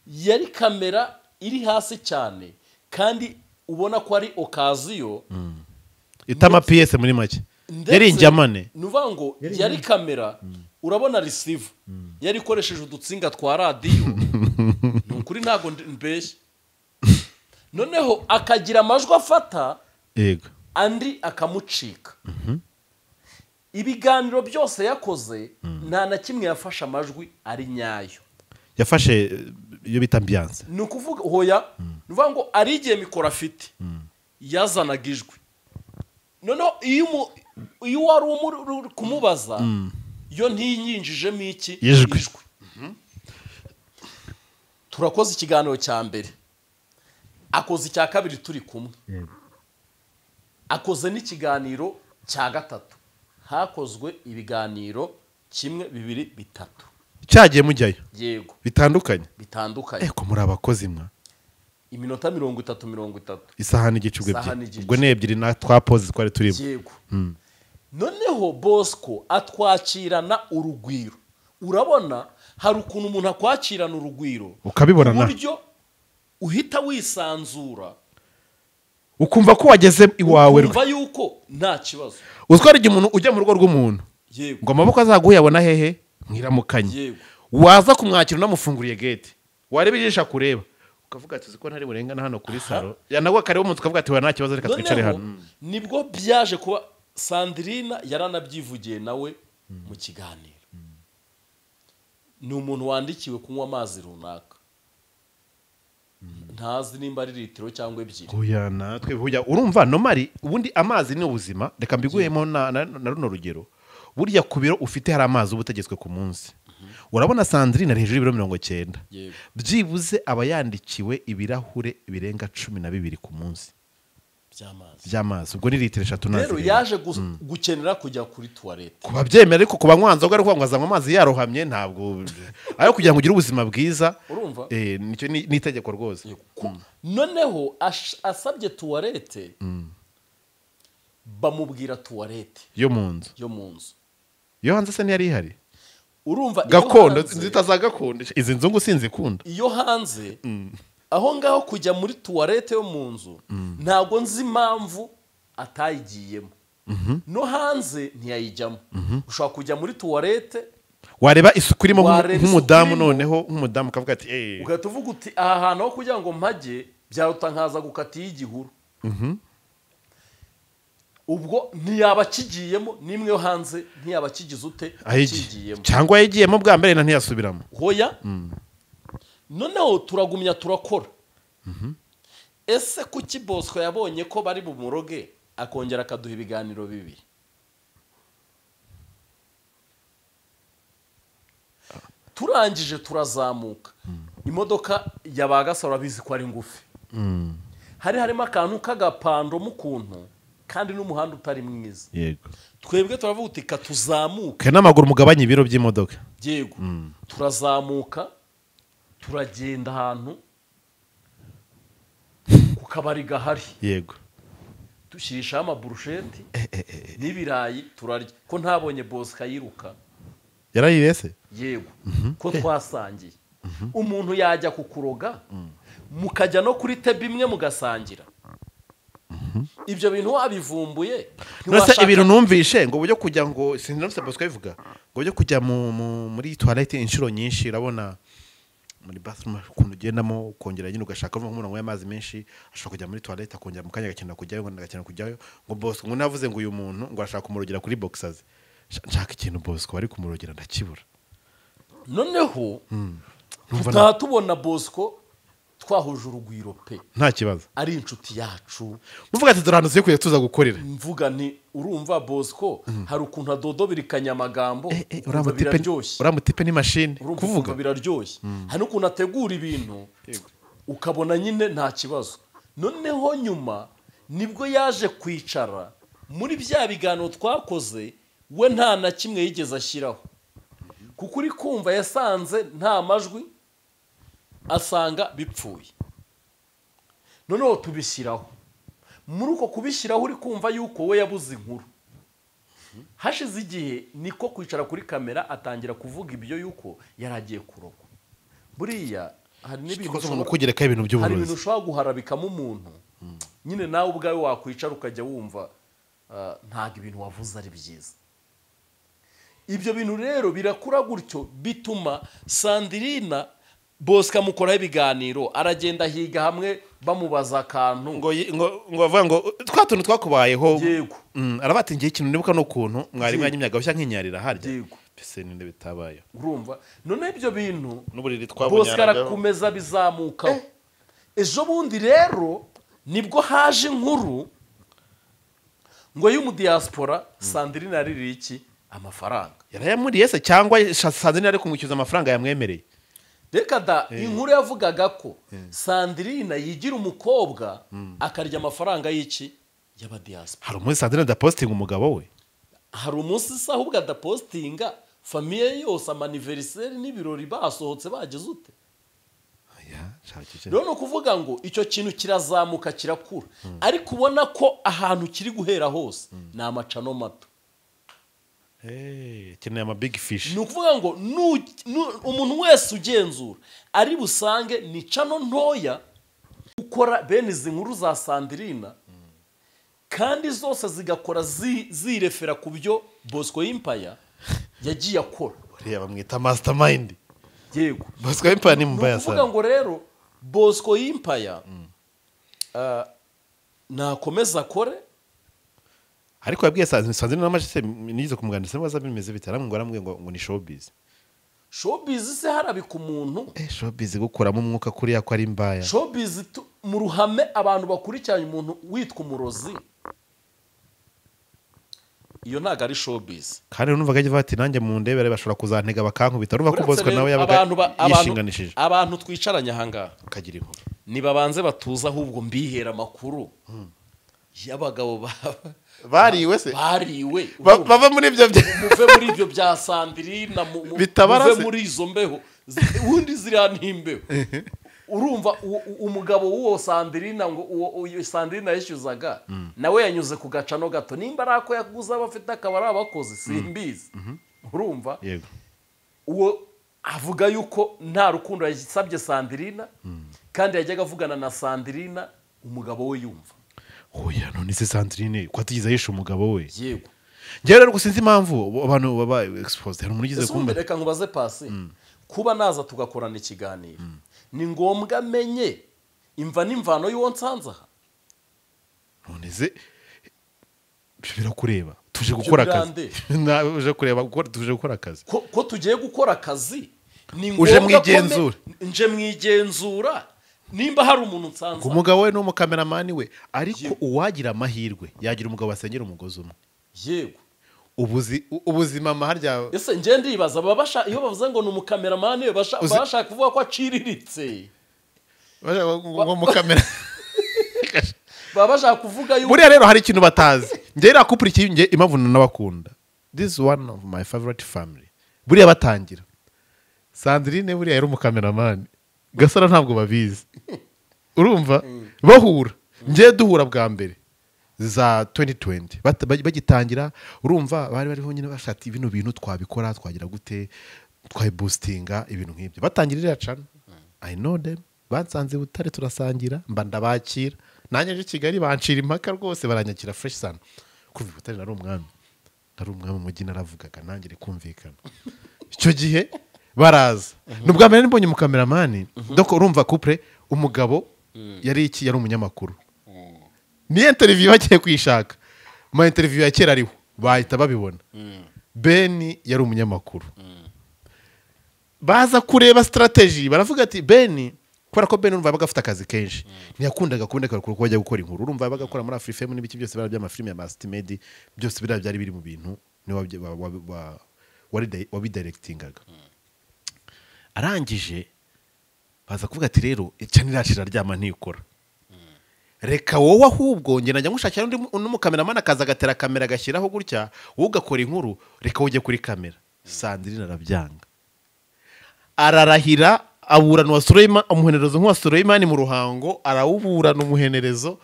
yari kamera iri hasi cyane kandi ubona ko ari occasion itama PS muri make yari injyamane nuvuga ngo yari kamera urabona receiver yari ikoresheje udutsinga twa radiyo ni ukuri ntabwo mbeshya noneho akagira amajwi afata yego andi akamucika ibiganiro byose yakoze nta na kimwe yafashe amajwi ari nyayo yafashe iyo bita ambiance ni ukuvuga hoya ni ukuvuga ngo ari igihe mikoro afite yazanaga ijwi noneho iyo wari uri kumubaza yo ntiyinjijemo iki ijwi turakoze ikiganiro cya mbere akoze icya kabiri turi kumwe akoze n'ikiganiro cya gatatu hakozwe ibiganiro 1 2 3 cyagiye mujyayo yego bitandukanye bitandukanye eko muri abakozi mwa iminota 30 30 isaha n'igice ubwo ni ebyiri na twa pause twari turimo yego noneho Bosco atwakirana urugwiro urabona hari ukuntu umuntu akwakirana urugwiro ukabibona na uburyo uhita wisanzura ukumva ko wageze iwawe ukumva yuko nta kibazo uzwara igihe umuntu ujya mu rugo rw'umuntu yego ngo amaboko azaguhe yabona hehe mwiramukanye yego waza kumwakira unamufunguriye gate wareba ijisho akureba ukavuga ati ko ntari burengana hano kuri salo yanagwa kareba umuntu ukavuga ati nta kibazo reka twicare hano nibwo byaje kuba Sandrine yaranabyivugiye nawe mu kiganiro ni umuntu wandikiwe kunywa amazi runaka ntazi nimba ari litiro cyangwa ebyiri oya natwe urumva nomari ubundi amazi ni ubuzima reka mbiguhemo na runo rugero burya ku biro ufite hari amazi uba utegetswe ku munsi urabona Sandrine ari hejuru y'ibiro 90 byibuze aba yandikiwe ibirahure birenga 12 ku munsi by'amazi ubwo ni litiro 3 nazi rero yaje gukenera kujya kuri toilette kuba byemera ariko kuba nkwanzoga ariko ngo azanywa amazi yarohamye ntabwo ayo kugira ngo ugire ubuzima bwiza urumva nicyo ni itegeko rwose noneho asabye toilette bamubwira toilette yo mu nzu yo hanze se ntiyari ihari urumva gakondo nzita za gakondo izi nzungu sinzikunda iyo hanze aho ngaho kujya muri toilette yo mu nzu ntabwo nzi impamvu atayigiyemo no hanze ntiyayijyamo ushobora kujya muri toilette wareba isuku irimo nk'umudamu noneho nk'umudamu ukavuga ati eee ugahita uvuga uti aha hantu ho kugira ngo mpajye byaruta nkaza gukata iy'igihuru ubwo ntiyaba akigiyemo n'imwe yo hanze ntiyaba akigize ute akigiyemo cyangwa yayigiyemo bwa mbere na ntiyasubiramo hoya noneho turagumya turakora ese kuki Bosco yabonye ko bari bumuroge akongera akaduha ibiganiro bibiri turangije turazamuka imodoka ya ba Gasaro abizi ko ari ngufi hari harimo akantu k'agapando mu kuntu kandi n'umuhanda utari mwiza yego twebwe turavuga uti tuzamuka n'amaguru mugabanye ibiro by'imodoka yego turazamuka turagenda ahantu ku kabari gahari yego dushyirishaho amaburusheti n'ibirayi turarya ko ntabonye Bosco yiruka yarayiriye se yego ko twasangiye umuntu yajya kukuroga mukajya no kuri tebe imwe mugasangira ibyo bintu wabivumbuye nose ibintu numvishe ngo bujye kujya ngo sinzi Bosco bivuga ngo bujye kujya muri toilette inshuro nyinshi urabona muri bathroom ukuntu ugendamo ukongera nyine ugashaka nk'umuntu wanyweye amazi menshi ashobora kujya muri toilette akongera mu kanya agakenera kujyayo ngo agakenera kujyayo ngo Bosco ngo navuze ngo uyu muntu ngo arashaka kumurogera kuri boxers nshaka ikintu Bosco bari kumurogera ndakibura noneho tutaha tubona Bosco twahuje urugwiro pe nta kibazo ari inshuti yacu muvuga ati dore ahantu tuza gukorera mvuga nti urumva Bosco hari ukuntu adodobirikanya amagambo biraryoshye uriya mutipe ni mashini kuvuga biraryoshye hari n'ukuntu ategura ibintu ukabona nyine nta kibazo noneho nyuma nibwo yaje kwicara muri bya biganiro twakoze we nta na kimwe yigeze ashyiraho kuko uri kumva yasanze nta majwi asanga bipfuye noneho tubishyiraho muri uko kubishyiraho uri kumva yuko we yabuze inkuru hashize igihe niko kwicara kuri kamera atangira kuvuga ibyo yuko yari agiye kurogwa buriya hari n'ibintu ushobora guharabikamo umuntu Nyine nawe ubwawe wakwicara ukajya wumva ntabwo ibintu wavuze ari byiza. Ibyo bintu rero birakura gutyo, bituma Sandrine Bosco amukoraho ibiganiro, aragenda ahiga hamwe bamubaza akantu ngo bavuga ngo twa tuntu twakubayeho. Yego. Arabati ngiye ikintu nibuka n'ukuntu mwari mwanyimyaga bushya nkinyarira harya. Yego. Pese ninde bitabaye. Urumva none ibyo bintu n'uburiri Bosco twabunyaragaho arakomeza bizamuka. Ejo bundi rero nibwo haje inkuru ngo y'umudiaspora Sandrine yaririye iki amafaranga. Yarayamuriye se cyangwa Sandrine ari kumwishyuza amafaranga yamwemereye? Reka da, inkuru yavugaga ko Sandrine yigira umukobwa akarya amafaranga y'iki y'abadiaspora. Hari umunsi Sandrine adapostinga umugabo we. Hari umunsi se ahubwo adapostinga famiye yose, amaniveriseri n'ibirori basohotse bageze ute. Rero ni ukuvuga ngo icyo kintu kirazamuka kirakura, ariko ubona ko ahantu kiri guhera hose ni amacano mato. Keneye ama big fish. Ni ukuvuga ngo umuntu wese ugenzura ari busange ni cano ntoya ukora bene izi nkuru za Sandrine, kandi zose zigakora zirefera ku byo Bosco Empire yagiye akora. Uriya bamwita mastermind. Yego. Bosco Empire ni mbaya sana. Ni ukuvuga ngo rero Bosco Empire nakomeza akore. Ariko yabwiye Sandrine n'amashise nize kumuganiriza niba bimeze bitara ngo aramwe ngo ni showbiz. Showbiz se harabika umuntu? Showbiz gukuramo umwuka kuriya ko ari mbaya. Showbiz mu ruhame abantu bakurikiranye umuntu witwa umurozi, iyo ntago ari showbiz. Kandi numvaga agiye ati nanjye mu ndebere bashobora kuzantega bakankubita. Urumva ko Bosco nawe yabaga yishinganishije. Abantu twicaranye aha ngaha ukagira inkuru, nibabanze batuza ahubwo mbihera amakuru y'abagabo bariwe se, bariwe bava muri ibyo, muve muri ibyo bya Sandrine, muve muri izo mbeho ubundi ziriya n'imbeho. Urumva umugabo w'uwo Sandrine ngo uwo Sandrine yishyuzaga nawe yanyuze ku gacano gato, nimba ari ako yaguze abafite akaba ari abakozi simbizi. Urumva uwo avuga yuko nta rukundo yasabye Sandrine, kandi yajyaga avugana na Sandrine umugabo we yumva. Oya none se Sandrine ko atigeze yisha umugabo we? Yego. Njyewe rero sinzi impamvu abantu baba exposed. Hari umuntu ugize kumbe. Reka nkubaze pasi. Kuba naza tugakorana ikiganiro, ni ngombwa menye imva n'imvano y'uwo nsanze aha? None se birakureba, tuje gukora akazi. Uje kureba tuje gukora akazi. Ko tugiye gukora akazi ni ngombwa uje mwigenzura. Nje mwigenzura nimba hari umuntu nsanze. Umugabo we n'umukameramani we, ariko uwagira amahirwe yagira umugabo asengera umugozi umwe. Yego. Ubuzima maharya. Ese nje ndibaza babasha iyo bavuze ngo ni umukameramani bashaka kuvuga ko aciriritse. Bashaka ngo mukamera. Baba kuvuga yuko buriya rero hari ikintu batazi. Nje rakupurikiye nje impamvu nabakunda. This is one of my favorite family. Buriya batangira. Sandrine buriya yari umukameramani. Gasara ntabwo babizi. Urumva bahura. Nje duhura bwa mbere za 2020 bagitangira, urumva bari bariho nyine bashati ibintu bintu twabikora twagira gute twayiboostinga ibintu nk'ibyo. Batangira iriya channel. I know them. Bansanze Butare turasangira, mba ndabakira. Nanjye nje Kigali bancira impaka rwose baranyakira fresh sana. Kuva Butare nari umwami. Nari umwami mujyi naravugaga nanjye rikumvikana. Icyo gihe baraza. Nubwa mbere nibonye umukameramani, doko urumva couple umugabo yari iki, yari umunyamakuru. Ni interview bagiye kwishaka. Ma interview ya kera ariho bahita babibona. Ben yari umunyamakuru. Baza kureba strategy baravuga ati Ben, kubera ko Ben urumva yabaga afite akazi kenshi, ntiyakundaga kuboneka kuko bajya gukora inkuru. Urumva yabaga akora muri Afrifame n'ibiki byose bira by'amafilime ya Mastimedi byose bira byari biri mu bintu ni wabidirectingaga. Arangije baza kuvuga ati rero channel yacu iraryama ntikora. Reka wowe ahubwo nge najya ngushakira undi n'umukameramani akaza agatera kamera agashyiraho gutya, wowe ugakora inkuru, reka ujye kuri kamera. Sandrine arabyanga, ararahira, aburana wa Suleiman umuhenerezo nk'uwa Suleimani mu Ruhango, arawuburana umuhenerezo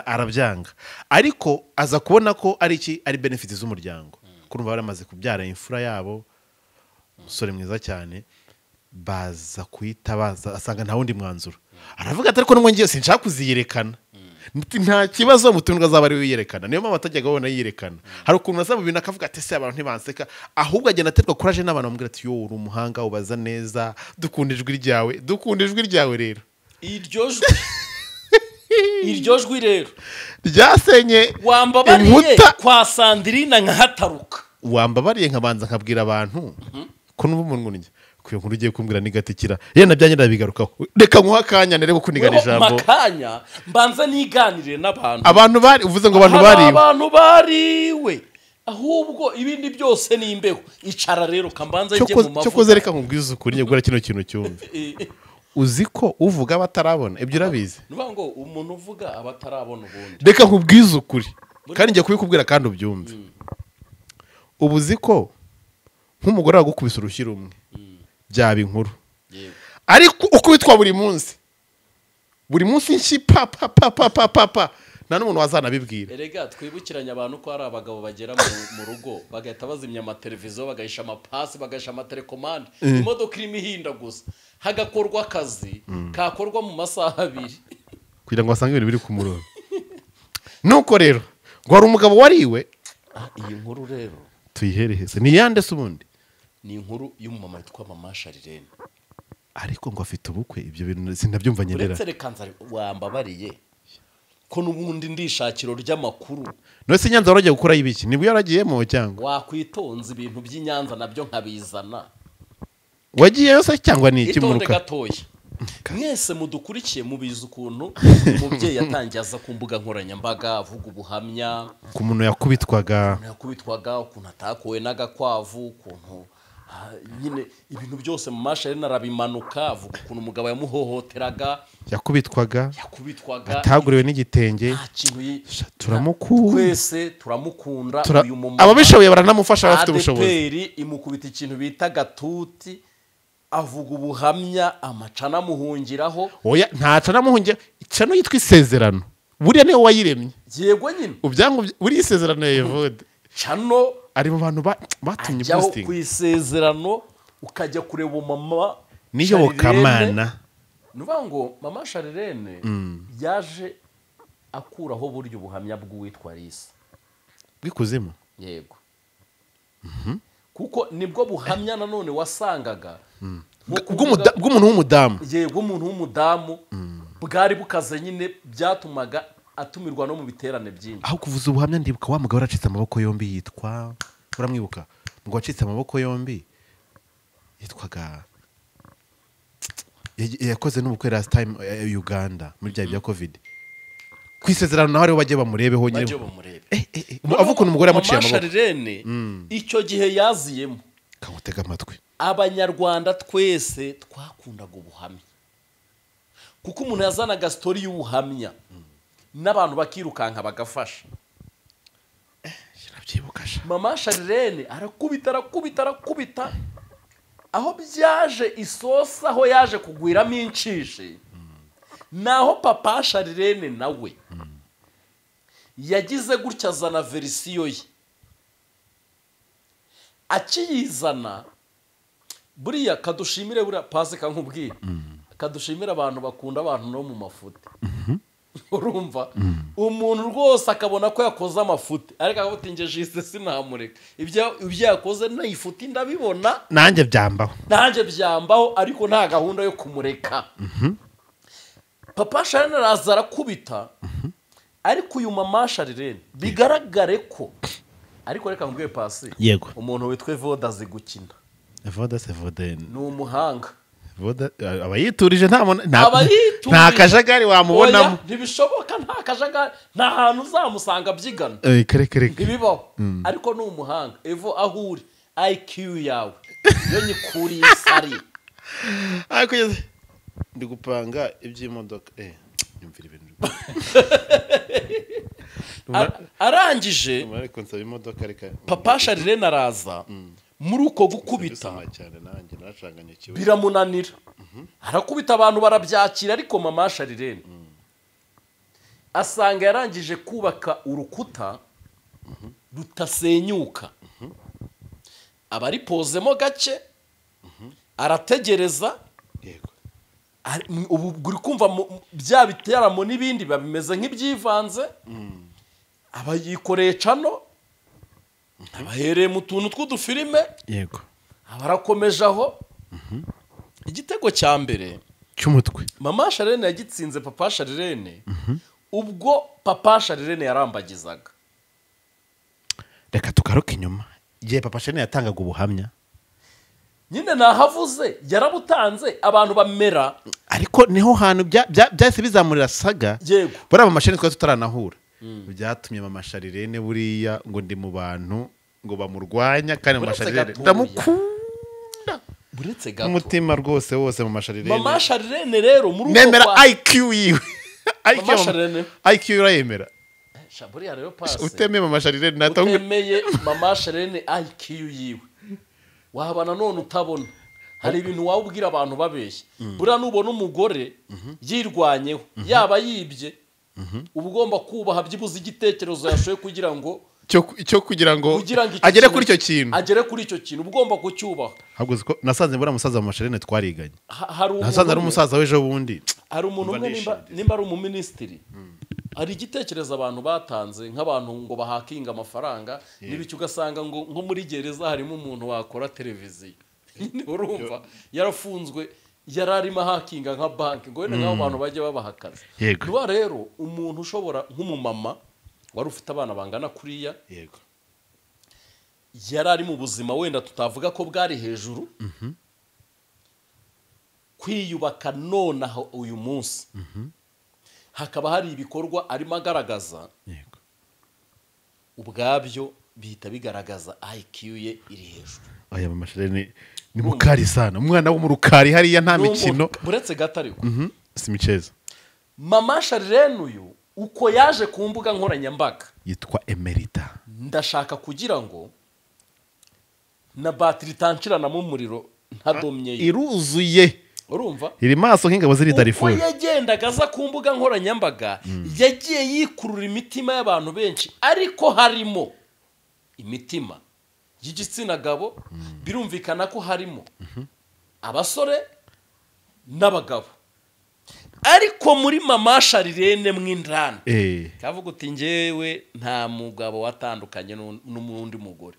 arabyanga. Ariko aza kubona ko ari iki, ari benefits z'umuryango. Kurumva baramaze kubyara imfura yabo, umusore mwiza cyane, baza kuitabaza asanga nta wundi mwanzuro. Aravuga ati ariko nubwo ngiye sinshaka kuziyerekana, Nta kibazo, mutumirwa azaba ari wiyerekana. Niyo mpamvu atajyaga abona yiyerekana. Hari ukuntu aza mu bintu akavuga ati ese abantu ntibanseka, ahubwo agenda aterwa kuraje n'abantu bamubwira ati yo uri umuhanga, ubaza neza, dukunda ijwi ryawe, dukunda ijwi ryawe. Rero iryo jwi rero ryasenye wambabariye inkuta. Kwa Sandrine nkahataruka. Wambabariye nkabanza nkabwira abantu ko n'ubu umuntu njye ku iyo nkuru ugiye kumbwira nigatikira ye nabyanjye ndabigarukaho. Reka nkuhe akanya nerebe ko unigana ijambo. Makanya mbanza niganire n'abantu. Abantu bari uvuze ngo abantu hari bariwe. Abantu bariwe, ahubwo ibindi byose ni imbeho. Icara rero kambanza njye mu mavuta. Cyokoze reka nkubwize ukuri, njye gukora kino kintu cyumve. Uzi ko uvuga batarabona ibyo, urabizi? Ni ukuvuga ngo umuntu uvuga aba atarabona ubundi. Reka nkubwize ukuri kandi njya kubikubwira kandi ubyumve. Ubu uzi ko nk'umugore wagukubise urushyi rumwe byaba inkuru, ariko ukubitwa buri munsi buri munsi nshyi pa pa pa pa pa pa pa, nta n'umuntu wazanabibwira. Erega twibukiranye abantu ko hari abagabo bagera mu rugo bagahita bazimya amateleviziyo, bagahisha amapasi, bagahisha amatelekomande, imodoka irimo ihinda gusa, hagakorwa akazi kakorwa mu masaha 2 kugira ngo basange ibintu biri ku murongo. Nuko rero ngo hari umugabo wariwe. Iyi nkuru rero tuyihereheze ni yande se ubundi? Ni inkuru y'umumama witwa Mama Sharirene. Ariko ngo afite ubukwe, ibyo bintu sinabyumva nyerera. Uretse reka nzari wambabariye ko n'ubundi ndishakiro ry'amakuru. None se Nyanza waragiye gukora ibiki? Nibwo yaragiyemo cyangwa? Wakwitonza ibintu by'Inyanza nabyo nkabizana. Wagiyeyo se cyangwa ni iki? Itonde Muruka gatoya. Mwese mudukurikiye mubizi ukuntu umubyeyi yatangiye aza ku mbuga nkoranyambaga avuga ubuhamya ku muntu yakubitwaga, ukuntu yakubitwaga, ukuntu atakuwe n'agakwavu, ukuntu nyine ibintu byose mu mashini arabimanuka, avuga ukuntu umugabo yamuhohoteraga, yakubitwaga, yakubitwaga, ataguriwe n'igitenge. Nta kintu Turamukunda. Twese turamukunda uyu mumama. Ababishoboye baranamufasha, bafite ubushobozi. ADPR imukubita ikintu bita gatuti, avuga ubuhamya, amacana amuhungiraho. Oya, ntaca namuhungira. Icano yitwa Isezerano buriya niwe wayiremye. Yego nyine. Ubyangu buriya Isezerano ya Evode cano ari mu bantu batumye ajyaho boosting ku Isezerano, ukajya kureba umumama n'iyobokamana. Ni ukuvuga ngo Mama Sharirene yaje akuraho burya ubuhamya bw'uwitwa Lisa bw'ikuzimu. Yego, kuko nibwo buhamya nanone wasangaga nko kuvuga bw'umuntu w'umudamu. Yego, umuntu w'umudamu bwari bukaze nyine, byatumaga atumirwa no mu biterane byinshi. Aho kuvuza ubuhamya ndibuka wa mugabo waracitse amaboko yombi yitwa, uramwibuka? Ngo wacitse amaboko yombi yitwaga, yakoze n'ubukwe last time Uganda muri bya bya Covid. Ku Isezerano naho ariho bajye bamurebeho nyine. Bajye bamurebe. Avuga ukuntu umugore yamuciye Mama amaboko. Sharirene icyo gihe yaziyemo Kamutega amatwi. Abanyarwanda twese twakundaga ubuhamya, kuko umuntu yazanaga story y'ubuhamya n'abantu bakirukanka bagafasha. Narabyibuka sha. Mama Sharirene arakubita, arakubita, arakubita, aho byaje isosi, aho yaje kugwiramo inshishi, naho Papa Sharirene nawe yagize gutya azana version ye. Akiyizana buriya kadushimire, buriya pasi kankubwira, kadushimire abantu bakunda abantu no mu mafuti. Urumva umuntu rwose akabona ko yakoze amafuti, ariko akavuga ati njye jisite sinamureka, ibyo yakoze n'ifuti ndabibona. Nanjye byambaho. Nanjye byambaho, ariko nta gahunda yo kumureka. Papa Sharirene araza arakubita, ariko uyu Mama Sharirene bigaragare ko, ariko reka nkubwiye pasi, Yego. umuntu witwa Evoda azi gukina. Voda se Voda? Ni umuhanga. Voda aba yiturije, nta Aba yiturije. nta kajagari wamubonamo. Oya, ntibishoboka, nta kajagari, nta hantu uzamusanga abyigana. Kare kare. Ntibibaho, ariko ni umuhanga. Evo, aho uri, IQ yawe iyo nyikuriye isari. Ariko ndi gupanga iby'imodoka, nyumvira ibintu. Arangije Ariko nsaba imodoka, reka. Papa Sharirene araza muri uko gukubita Ndabisoma cyane, nanjye naracanganye kiwe. Biramunanira, arakubita, abantu barabyakira, ariko Mama Sharirene asanga yarangije kubaka urukuta rutasenyuka, aba aripozemo gake, arategereza. Ubu uri kumva bya biteramo n'ibindi babimeze nk'ibyivanze. Aba yikoreye cano, abahereye mu tuntu tw'udufilime. Yego. Abarakomeje aho. Igitego cya mbere cy'umutwe Mama Charlene yagitsinze Papa Charlene. Ubwo Papa Charlene yarambagizaga. Reka tugaruke inyuma. Igihe Papa Charlene yatangaga ubuhamya nyine nahavuze, yarabutanze abantu bamera. Ariko niho hantu byahise bizamurira saga. Yego. Buriya Mama Charlene twari tutaranahura. Byatumye Mama Charlene buriya ngo ndi mu bantu ngo bamurwanya, kandi Mama Charlene ndamukunda. Buretse gato. Umutima rwose wose Mama Charlene. Mama Charlene rero muri uko nemera IQ yiwe. Mama Charlene IQ urayemera. Buriya rero passe. Utemeye Mama Charlene natonga. Utemeye Mama Charlene IQ yiwe. Waba nanone utabona. Hari ibintu wabwira abantu babeshya. Buriya nubona umugore yirwanyeho, yaba yibye, uba ugomba kubaha byibuze igitekerezo yashoye kugira ngo cyo kugira ngo agere kuri icyo kintu. Agere kuri icyo kintu, ugomba kucyubaha. Ahubwo ko nasanze buriya musaza Mama Charlene twariganye. Nasanze ari umusaza w'ejo bundi. Hari umuntu umwe nimba ari umuminisitiri. Hari igitekerezo abantu batanze nk'abantu ngo bahakinga amafaranga n'ibiki, ugasanga ngo nko muri gereza harimo umuntu wakora televiziyo. Urumva yarafunzwe yararimo hakinga nka banki ngo wenda nk'abo bantu bajye babaha akazi. Niba rero umuntu ushobora nk'umumama wari ufite abana bangana kuriya, yego, yarari mu buzima wenda tutavuga ko bwari hejuru, kwiyubaka nonaho uyu munsi hakaba hari ibikorwa arimo agaragaza, yego, ubwabyo bihita bigaragaza IQ ye iri hejuru. Aya Mama Charlene ni mukari sana, umwana wo mu rukari hariya nta mikino. Buretse gato ariko si michezo. Mama Charlene uyu uko yaje ku mbuga nkoranyambaga yitwa Emerita. Ndashaka kugira ngo na batiri tancirana mu muriro ntadomye iruzuye. Urumva iri maso nk'ingabo ziri Darifuru. Uko yagendaga aza ku mbuga nkoranyambaga yagiye yikurura imitima y'abantu benshi, ariko harimo imitima y'igitsina gabo, birumvikana ko harimo abasore n'abagabo. Ariko muri Mama Charlene mw'indani kavuga uti njyewe nta mugabo watandukanye n'undi mugore,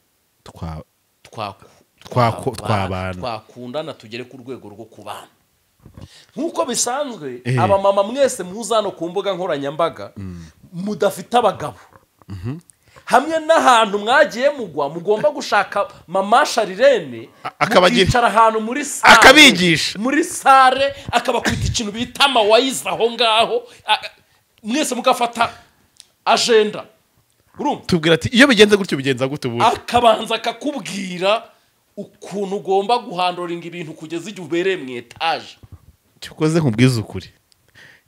twabana twakundana tugere ku rwego rwo kubana nkuko bisanzwe. Abamama mwese muzano ku mbuga nkoranyambaga mudafite abagabo, hamwe n'ahantu mwagiye mugwa mugomba gushaka Mama Charlene akabagira ahantu muri sare, akabigisha muri sare, akabakubita ikintu bita amawayiza aho ngaho, mwese mugafata agenda. Urumva tubwira ati iyo bigenze gutyo bigenza gute ubu, akabanza akakubwira ukuntu ugomba guhandoringa ibintu kugeza igihe ubereye mu etage. Cyokoze nkubwiza ukuri,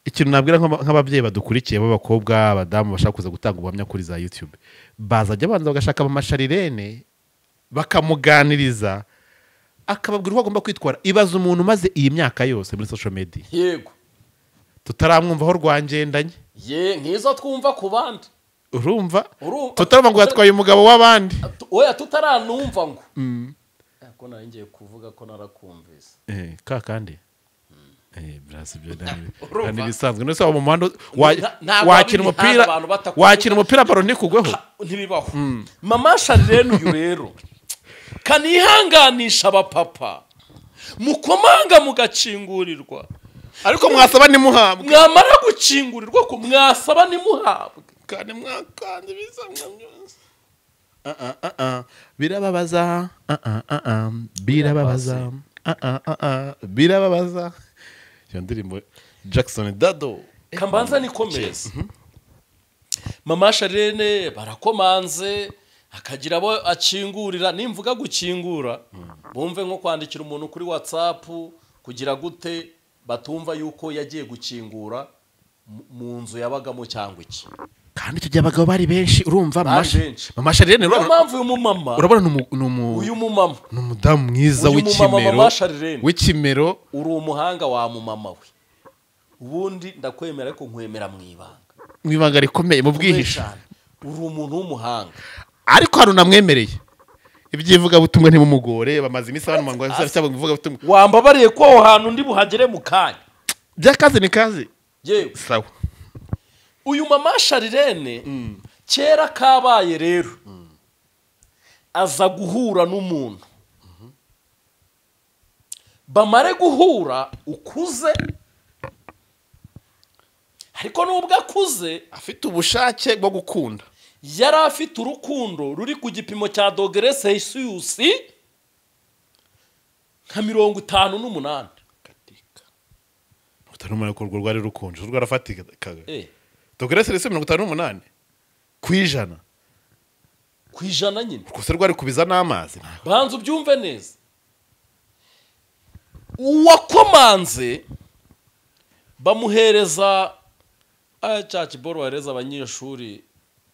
ikintu nabwira nk'ababyeyi badukurikiye b'abakobwa, abadamu bashaka kuza gutanga ubuhamya kuri za YouTube, bazajya banza bagashaka Mama Charlene bakamuganiriza, akababwira uko agomba kwitwara. Ibaza umuntu maze iyi myaka yose muri social media, yego, tutaramwumva aho rwangendanye, ye nkizo twumva ku bandi, urumva tutaramva ngo yatwaye umugabo w'abandi, oya tutaranumva ngo ko nari ngiye kuvuga ko narakumvise ka kandi ni bisanzwe. Nose mu muhanda wakina umupira baro ntikugweho, ntibibaho. Mama Charlene uyu rero kanihanganisha abapapa mukomanga mugakingurirwa, ariko mwasaba ntimuhabwe, mwamara gukingurirwa ko mwasaba ntimuhabwe, kandi mwakanze bisamwa byose. Birababaza, birababaza, birababaza. Iyo ndirimbo Jackson Dado kambanza nikomeza. Mama Charlene barakomanze akagira abo akingurira. Nimvuga gukingura bumve nko kwandikira umuntu kuri WhatsApp kugira gute, batumva yuko yagiye gukingura mu nzu yabagamo cyangwa iki. Kandi icyo gihe abagabo bari benshi, urumva Mama Charlene mpamvu uyu mumama urabona uyu mumama ni umudamu mwiza w'ikimero, uri umuhanga wa mumama we. Ubundi ndakwemera ariko nkwemera mu ibanga, mu ibanga rikomeye, mu bwihisho. Uri umuntu w'umuhanga, ariko hari unamwemereye ibyivugabutumwa ntimumugore, bamaze iminsi abantu ngo cyangwa ivugabutumwa. Wambabariye ko aho hantu ndi buhagere mu kanya. Bya kazi ni kazi. Yewe. Sawa. Uyu mama Sharirene kera kabaye rero aza guhura n'umuntu, bamare guhura ukuze, ariko nubwo akuze afite ubushake bwo gukunda, yari afite urukundo ruri ku gipimo cya dogere Celsius nka 58. Katika 58 ko rwari rukonje, rwarafatikaga. Dogere Celsius 58 ku ijana. Ku ijana nyine. Kuko rwari kubiza n'amazi. Banza ubyumve neza. Uwakomanze bamuhereza cya kiboro bahereza abanyeshuri,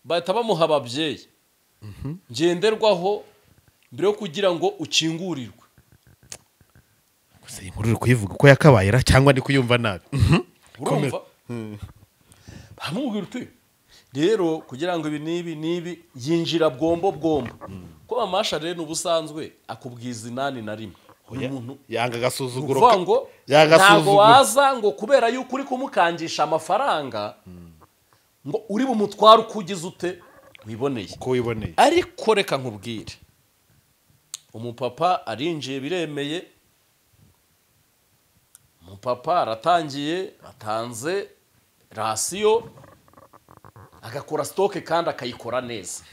bahita bamuha ababyeyi ngenderwaho mbere yo kugira ngo ukingurirwe. Gusa iyi nkuru uri kuyivuga uko yakabayera cyangwa ndi kuyumva nabi? Urumva bamubwira uti rero kugira ngo ibi n'ibi n'ibi, yinjira bwombo bwombo. Ko mama Sharirene ubusanzwe akubwiza 81. Umuntu yanga agasuzuguro, ngo ntabwo waza ngo kubera yuko uri kumukangisha amafaranga ngo uri bumutware uko ugize ute wiboneye. Uko wiboneye. Ariko reka nkubwire, umupapa arinjiye biremeye, umupapa aratangiye atanze rasiyo, agakora stoke kandi akayikora neza.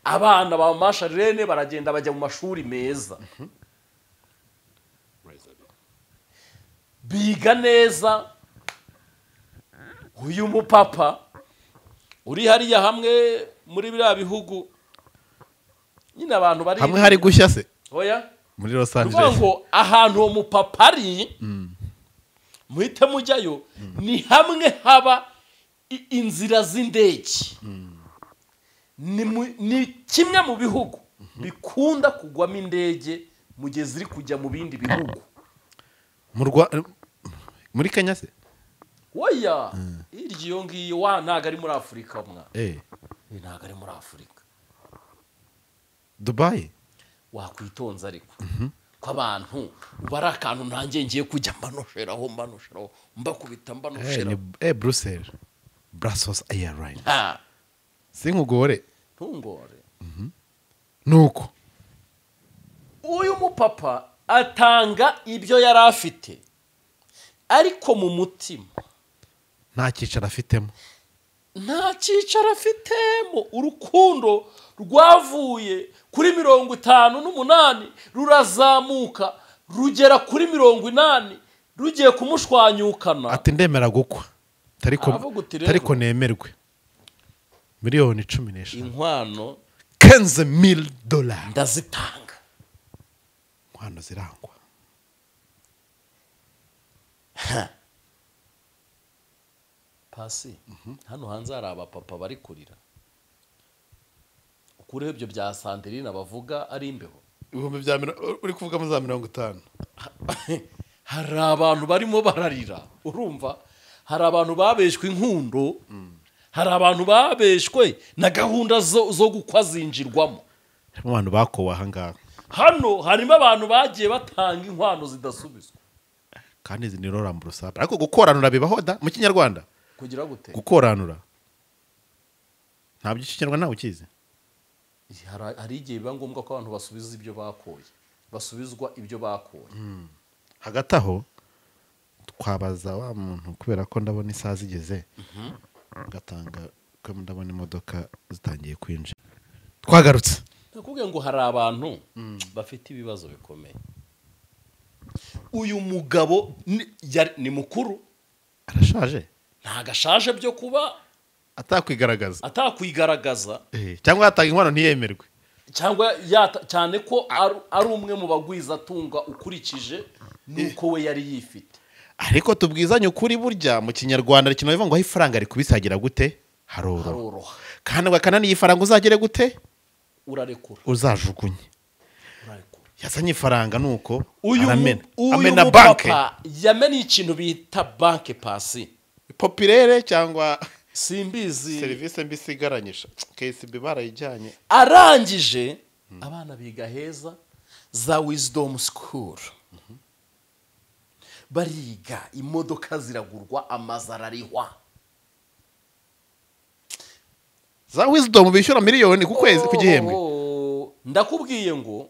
Abana ba mama Sharirene baragenda bajya mu mashuri meza, biga neza. Uyu mupapa uri hariya hamwe muri biriya bihugu nyine abantu bari hamwe hari gushya se? Oya, muri Los Angeles. Ngo ahantu uwo mupapa ari muhite mujyayo, ni hamwe haba inzira z'indege. Ni kimwe mu bihugu bikunda kugwamo indege mu gihe ziri kujya mu bindi bihugu. Muri Kenya se? Oya, iryo ngiyo wa ntago ari muri Afurika mwa. Ntago ari muri Afurika. Dubai? Wakwitonza ariko. Ko abantu ubara akantu nanjye ngiye kujya mbanosheraho mbakubita mbanosheraho. Brussels. Brussels Airlines. Sinkugore. Ntungore. Nuko uyu mupapa atanga ibyo yari afite, ariko mu mutima nta cyicaro afitemo. Nta cyicaro afitemo. Urukundo rwavuye kuri 58 rurazamuka rugera kuri 80, rugiye kumushwanyukana. Ati ndemera gukwa tariko nemerwe miliyoni 15 inkwano $15,000 ndazitanga. Inkwano zirangwa. Pasi hano hanze hari abapapa bari kurira. Ukureho ibyo bya Sandirine bavuga ari imbeho. Ibihumbi bya uri kuvuga mu za 50. Hari abantu barimo bararira, urumva? Hari abantu babeshwe inkundo, hari abantu babeshwe na gahunda zo gukwa zinjirwamo. Harimo abantu bakowe aha ngaha. Hano harimo abantu bagiye batanga inkwano zidasubizwa. Kandi izi ni roramburusa. Ariko gukoranura bibaho da mu Kinyarwanda? Kugira gute? Gukoranura. Ntabyo Ikinyarwanda nawe ukizi? Hari igihe biba ngombwa ko abantu basubiza ibyo bakoye. Basubizwa ibyo bakoye. Hagati aho twabaza wa muntu kubera ko ndabona isaha zigeze. Gatanga ko ndabona imodoka zitangiye kwinjira. Twagarutse. Nakubwiye ngo hari abantu bafite ibibazo bikomeye. Uyu mugabo ni mukuru, arashaje. Ntagashaje byo kuba atakwigaragaza cyangwa yatanga inkwano ntiyemerwe, cyangwa cyane ko ari umwe mu bagwiza atunga ukurikije nuko we yari yifite. Ariko tubwizanye ukuri, burya mu Kinyarwanda ikintu bivuga ngo aho ifaranga rikubisagira gute haroroha, kandi ngo ifaranga uzagere gute urarekura, uzajugunye. Yazanye ifaranga nuko aramena, amena banke. Yamena ikintu bita banke pasi populaire cyangwa simbizi, service mbisigaranyisha KCB barayijyanye. Arangije abana biga heza za Wisdom School. Bariga, imodoka ziragurwa, amazu ararihwa. Za Wisdom bishyura miliyoni ku kwezi ku gihembwe. Ndakubwiye ngo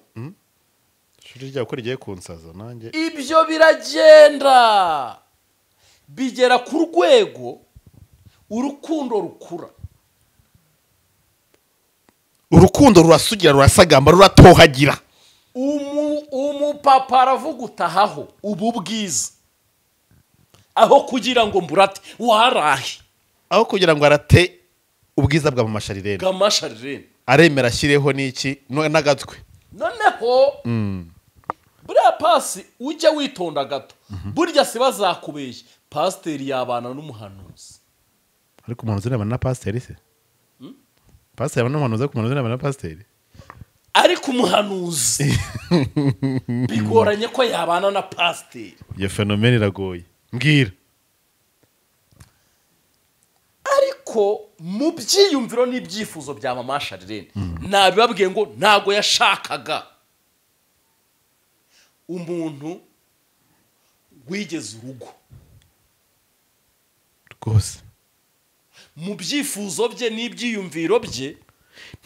ishuri ryawe ko rigiye kunsaza nanjye. Ibyo biragenda bigera ku rwego urukundo rukura, urukundo rurasugira, rurasagamba, ruratohagira. Umupapa aravuga utahaho ubu bwiza, aho kugira ngo mburate warahe, aho kugira ngo arate ubwiza bwa mama Sharirene, bwa mama Sharirene aremera ashyireho n'iki n'agatwe. Noneho buriya pasi ujya witonda gato, burya si bazakubeshya, pasiteri yabana n'umuhanuzi. Ariko umuhanuzi nabana na pasiteri se? Pasiteri yabana n'umuhanuzi, ariko umuhanuzi nabana na pasiteri. Ariko umuhanuzi bigoranye ko yabana na pasiteri. Iyo fenomene iragoye. Mbwira. Ariko mu byiyumviro n'ibyifuzo bya mama Sharirene, nabibabwiye ngo ntago yashakaga umuntu wigeze urugo rwose. Mu byifuzo bye n'ibyiyumviro bye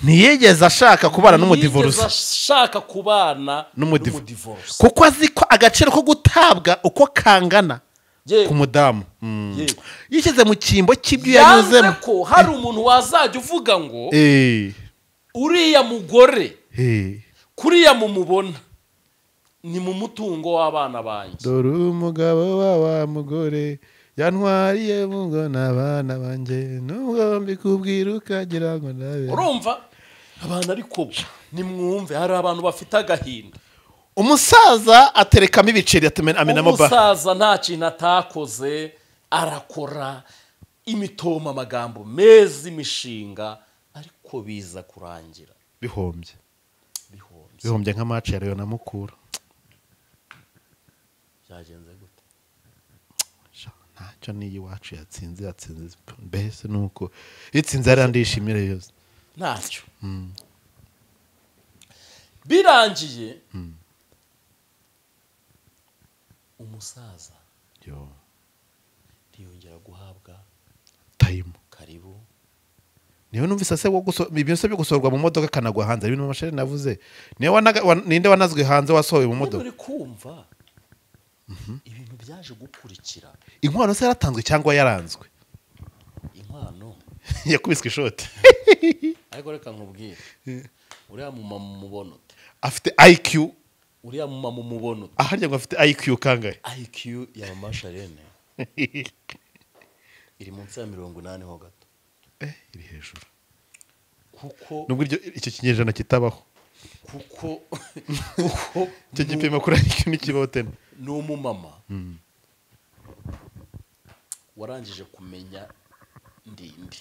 ntiyigeze ashaka kubana n'umudivorce, ashaka kubana n'umudivorce, kuko azi ko agaciro ko gutabwa uko kangana ku mudamu. Yishyize mu cyimbo cy'ibyo yanyuzemo. Yanze ko hari umuntu wazajya uvuga ngo uriya mugore kuriya mumubona ni mu mutungo w'abana banjye. Dore umugabo wa mugore yantwariye mungo n'abana banjye, nubwo mbikubwira ukagira ngo nabe. Urumva abantu, ariko nimwumve hari abantu bafite agahinda. Umusaza aterekamo ibiceri, amenamo ba. Umusaza nta kintu atakoze, arakora imitoma, amagambo meza, imishinga, ariko biza kurangira bihombye. Bihombye nka match ya Rayon na Mukura. Byagenze gute? Ntacyo niyi wacu yatsinze mbese nuko itsinze arandishimira yose. Ntacyo. Birangiye umusaza ntiyongera guhabwa time. Karibu. Niyo numvise se ibyo se byo gusorwa mu modoka kanagwa hanze, ibintu mama Sharirene navuze. Niyo ninde wanazwe hanze wasohoye mu modoka? Uri kumva ibintu byaje gukurikira. Inkwano se yaratanzwe cyangwa yaranzwe? Inkwano yakubiswe ishoti. Ariko reka nkubwire, uriya mumama umubona ute? Afite IQ. Uriya mumama umubona ute? Aharya ngo afite IQ kangahe? IQ ya mama Sharirene iri munsi ya 80 ho gato. Iri hejuru. Kuko nubwo icyo kinyejana kitabaho. Kuko icyo gipimo kuri IQ ntikibaho tena. Ni umumama warangije kumenya ndindi.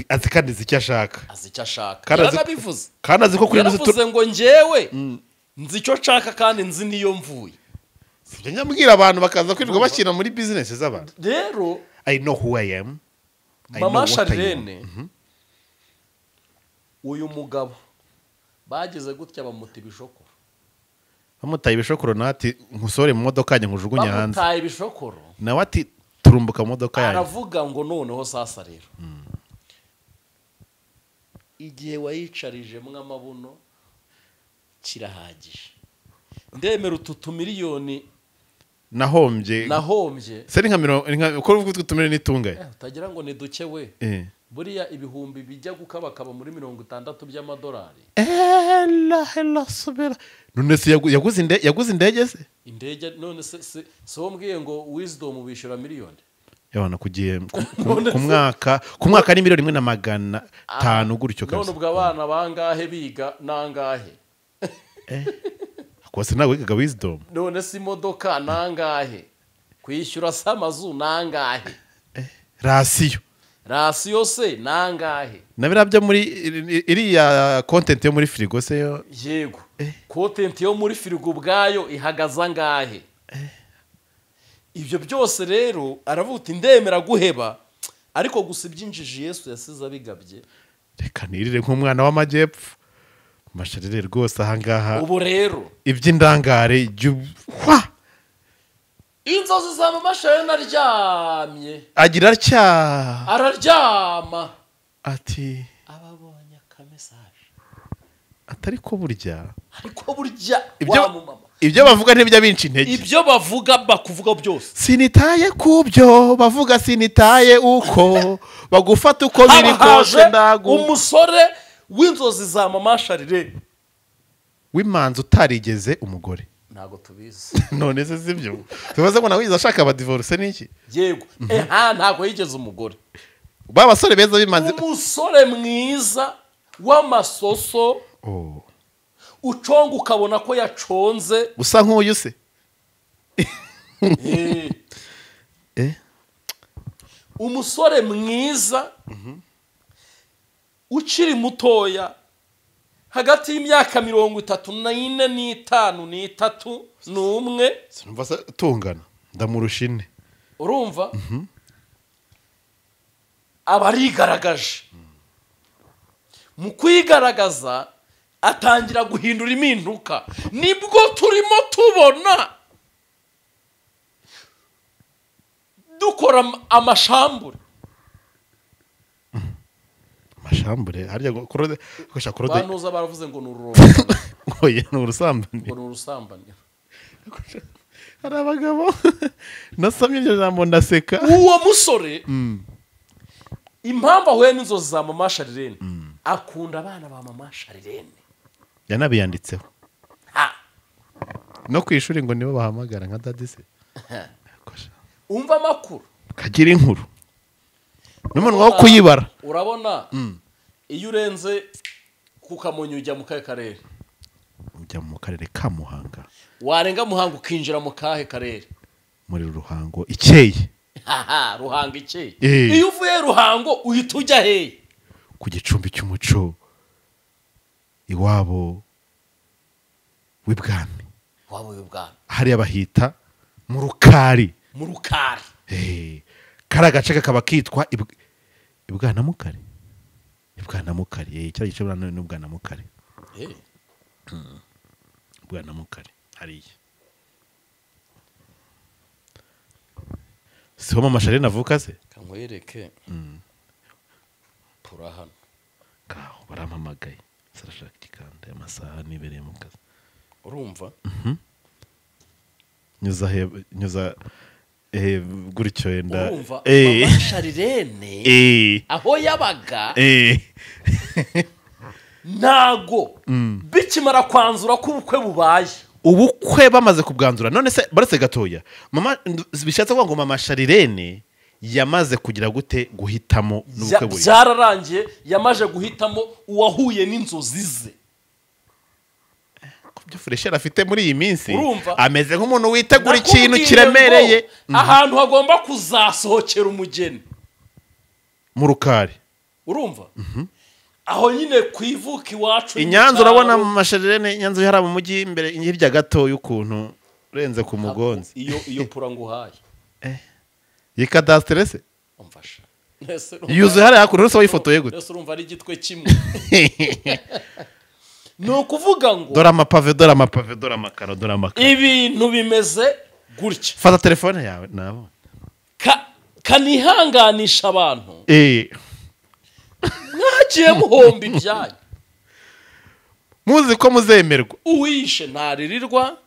Azi kandi azi icyo ashaka. Azi icyo ashaka. Yarabivuze. Kandi azi ko kuri yaravuze ngo njyewe nzi icyo nshaka kandi nzi niyo mvuye. Sibyo nyambwira abantu bakaza kwirirwa bakina muri business z'abantu. Rero I know who I am. Mama Sharirene, uyu mugabo bageze gutya bamuta ibishokoro. Bamutaye ibishokoro nati nkusore mu modoka yanjye nkujugunye hanze. Bamutaye ibishokoro. Nawe ati turumbuka mu modoka yanjye. Aravuga ngo noneho sasa rero igihe wayicarijemo amabuno kirahagije. Ndemera utu miliyoni nahombye. Se ni nka mirongo uko uvuga utu miliyoni nitungaye. Utagira ngo ni duke we. Buriya ibihumbi bijya gukabakaba muri 60 by'amadolari. Hela subira. None se yaguze indege se? Indege none se so mbwiye ngo Wisdom bishyura miliyoni. Yabana kugiye ku mwaka ni miliyoni 1,500 gutyo kabisa. None ubwo abana bangahe biga nangahe? Kose nawe wigaga Wisdom. None se imodoka nangahe? Kwishyura se amazu nangahe? Rasiyo. Rasiyo se nangahe? Nabira byo muri iriya content yo muri frigo se yo. Yego. Content yo muri frigo ubwayo ihagaza ngahe? Ibyo byose rero aravuga uti ndemera guheba, ariko gusa ibyinjije Yesu yasize abigabye. Reka nirire nk'umwana w'amajyepfo. Masharire rwose ahangaha. Ubu rero iby'indangare hwa. Inzozi za mama Charlene aryamye. Agira atya. Araryama. Ati ababonye aka message. Atari ko burya. Ariko burya wa mama. Ibyo bavuga ntibya binci intege. Ibyo bavuga bakuvuga byose. Sinitaye kubyo bavuga, sinitaye uko bagufata uko biri kose ndagu. Umusore w'inzozi za mama Charlene w'imanzi utarigeze umugore. Ntago tubizi. None se sibyo? Tubaze ngo nawe ashaka aba divorce niki? Yego. Ntago yigeze umugore. Ba basore beza b'imanzi. Umusore mwiza w'amasoso. Oh. Uconga ukabona ko yaconze. Usa nk'uyu se? Umusore mwiza ukiri mutoya hagati y'imyaka 34 n'itanu n'itatu n'umwe. Sinumva se tungana ndamurusha ine. Urumva? Aba arigaragaje. Mu kwigaragaza atangira guhindura impinduka. Nibwo turimo tubona dukora amashambure. Amashambure harya korode kosha korode. Banuza baravuze ngo nururongano. Oya n'urusambane. Ngo n'urusambane. Hari abagabo nasomye iryo jambo ndaseka. Uwo musore impamvu ahuye n'inzozi za mama Charlene akunda abana ba mama Charlene. Yanabiyanditseho. No kwishuri ngo nibo bahamagara nka daddy se. Umva amakuru. Kagira inkuru. N'umuntu wo kuyibara. Urabona iyo urenze ku Kamonyi ujya mu kahe karere? Ujya mu karere ka Muhanga. Warenga Muhanga ukinjira mu kahe karere? Muri Ruhango ikeye. Ruhango ikeye. Iyo uvuye Ruhango uhita ujya he? Ku gicumbi cy'umuco iwabo w'ibwami. Wabo w'ibwami. Hariya bahita mu Rukari. Mu Rukari. Kari agace kakaba kitwa Ibwanamukari. Ibwanamukari. Cya gice burana n'Ubwanamukari. Ibwanamukari hariya. Siho mama Charlene avuka se? Kankwereke. Pura hano. Kaho barampamagaye. Sarashaka ikikanda amasaha nibereye mu kazi. Urumva? Nyuza nyuza gutyo yenda. Urumva? Mama Charlene aho yabaga ntago bikimara kwanzura ko ubukwe bubaye. Ubukwe bamaze kubwanzura. None se baretse gatoya. Mama bishatse kuvuga ngo mama Charlene yamaze kugira gute guhitamo n'ubukwe buri. Byararangiye yamaze guhitamo uwahuye n'inzozi ze. Kubyo fresher afite muri iyi minsi ameze nk'umuntu witegura ikintu kiremereye. Ahantu hagomba kuzasohokera umugeni. Mu Rukari. Urumva? Aho nyine kwivuka iwacu i Nyanza urabona mama Charlene Nyanza yari mu mujyi imbere hirya gato y'ukuntu urenze ku mugonzi. Iyo pura nguhaye. Yikadastre se? Umfasha. Yuzuye hariya hakuno rose wayifotoye gute? Ese urumva ari igitwe kimwe. Ni ukuvuga ngo dore amapave, dore amapave, dore amakaro, dore amakaro. Ibintu bimeze gutya. Fata telefone yawe nabo. Kanihanganisha abantu. Mwagiye muhomba ibyanyu. Muzi ko muzemerwa. Uwishe ntaririrwa.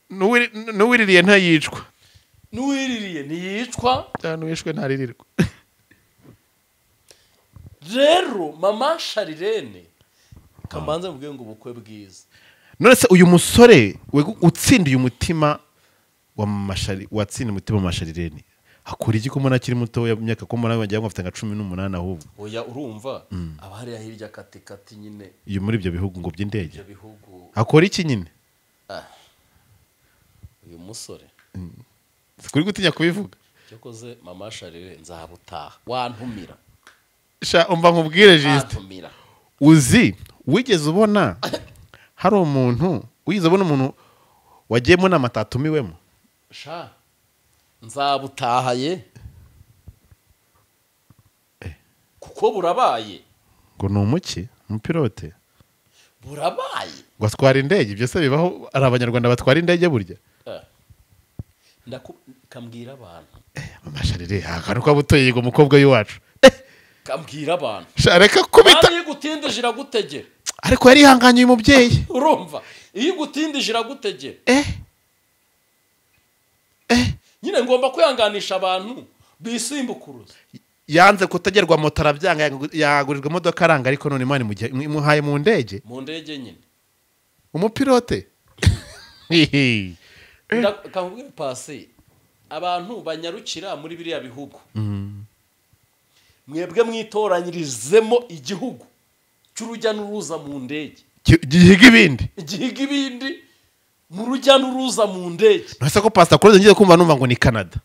N'uwiririye ntayicwa. N'uwiririye ntiyicwa. Cyane uwishwe ntaririrwa. Rero mama Charlene kamanze mubwiye ngo ubukwe bwiza. None se uyu musore utsindiye umutima wa mama Charlene, watsindiye umutima wa mama Charlene akora iki ko mbona akiri muto ya myaka ko mbona wagira ngo afite nka 18 ahubwo? Oya urumva aba hariya hirya katikati nyine. Iyo muri ibyo bihugu ngo by'indege. Akora iki nyine? Uyu musore Sikuri gutinya kubivuga. Cyokoze mama Charlene nzabutaha wantumira. Sha umva nkubwire juste. Uzi wigeze ubona hari umuntu wigeze ubona umuntu wagiyemo n'amatatumiwemo? Sha nzabutahaye kuko burabaye. Ngo ni umuki umupilote burabaye ngo atwara indege. Ibyo se bibaho? Ari abanyarwanda batwara indege burya? Kambwira abantu. Mama Charlene akantu kabutoye yego umukobwa w'iwacu. Kambwira abantu. Reka kubita. Iyo igutindije iragutegera. Ariko yari ihanganye uyu mubyeyi. Urumva? Iyo igutindije iragutegera. Nyine ngomba kwihanganisha abantu bisimbukuruza. Yanze kutagerwa moto arabyanga, yagurirwa imodoka aranga, ariko none Imana imuhaye mu ndege. Mu ndege nyine. Umupilote. Ndakubwira pasi abantu banyarukira muri biriya bihugu. Mwebwe mwitoranyirizemo igihugu cy'urujya n'uruza mu ndege. Gihiga ibindi. Gihiga ibindi mu rujya n'uruza mu ndege. Nase ko Pastor Claude ngiye kumva numva ngo ni Canada.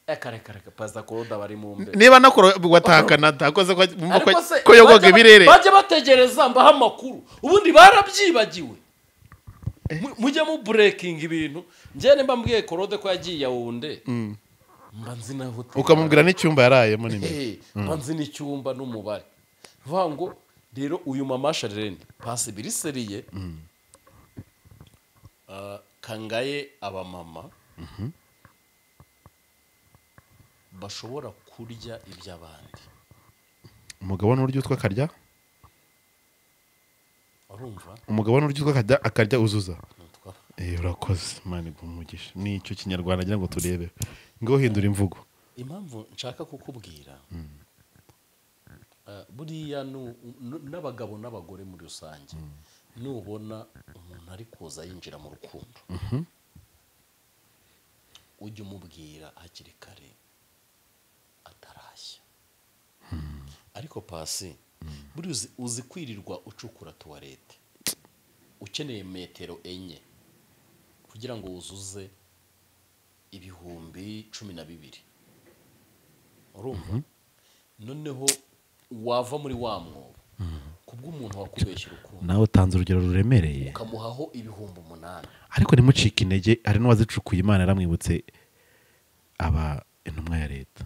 Reka Pastor Claude bari mu mbere. Niba nakora wataha Canada akoze ko yogoga ibirere. Bajye bategereza mbaha amakuru. Ubundi barabyibagiwe. Mujye mu breaking ibintu. Njye nimba mbwiye Claude ko yagiye Yaounde. Mba nzi na hotel. Ukamubwira n'icyumba yarayemo nimero. Mba nzi n'icyumba n'umubare. Vuga ngo rero uyu mama Charlene pasi biriseriye. Kangaye abamama bashobora kurya iby'abandi. Umugabo n'uryo utwa akarya? Urumva? Umugabo n'uryo utwa akarya uzuza. Urakoze Imana igumugisha. Nicyo kinyarwanda ngira ngo turebe. Ngo hindura imvugo. Impamvu nshaka kukubwira. Buriya n'abagabo n'abagore muri rusange nubona umuntu ari kuza yinjira mu rukundo ujye umubwira hakiri kare atarashya. Ariko pasi buri uzi kwirirwa ucukura tuwarete ukeneye metero 4 kugira ngo wuzuze 12,000. Urumva? Noneho wava muri wa mwobo kubw'umuntu wakubeshya urukundo nawe utanze urugero ruremereye ukamuhaho 8,000. Ariko nimucika intege, hari n'uwazicukuye Imana yaramwibutse aba intumwa ya leta.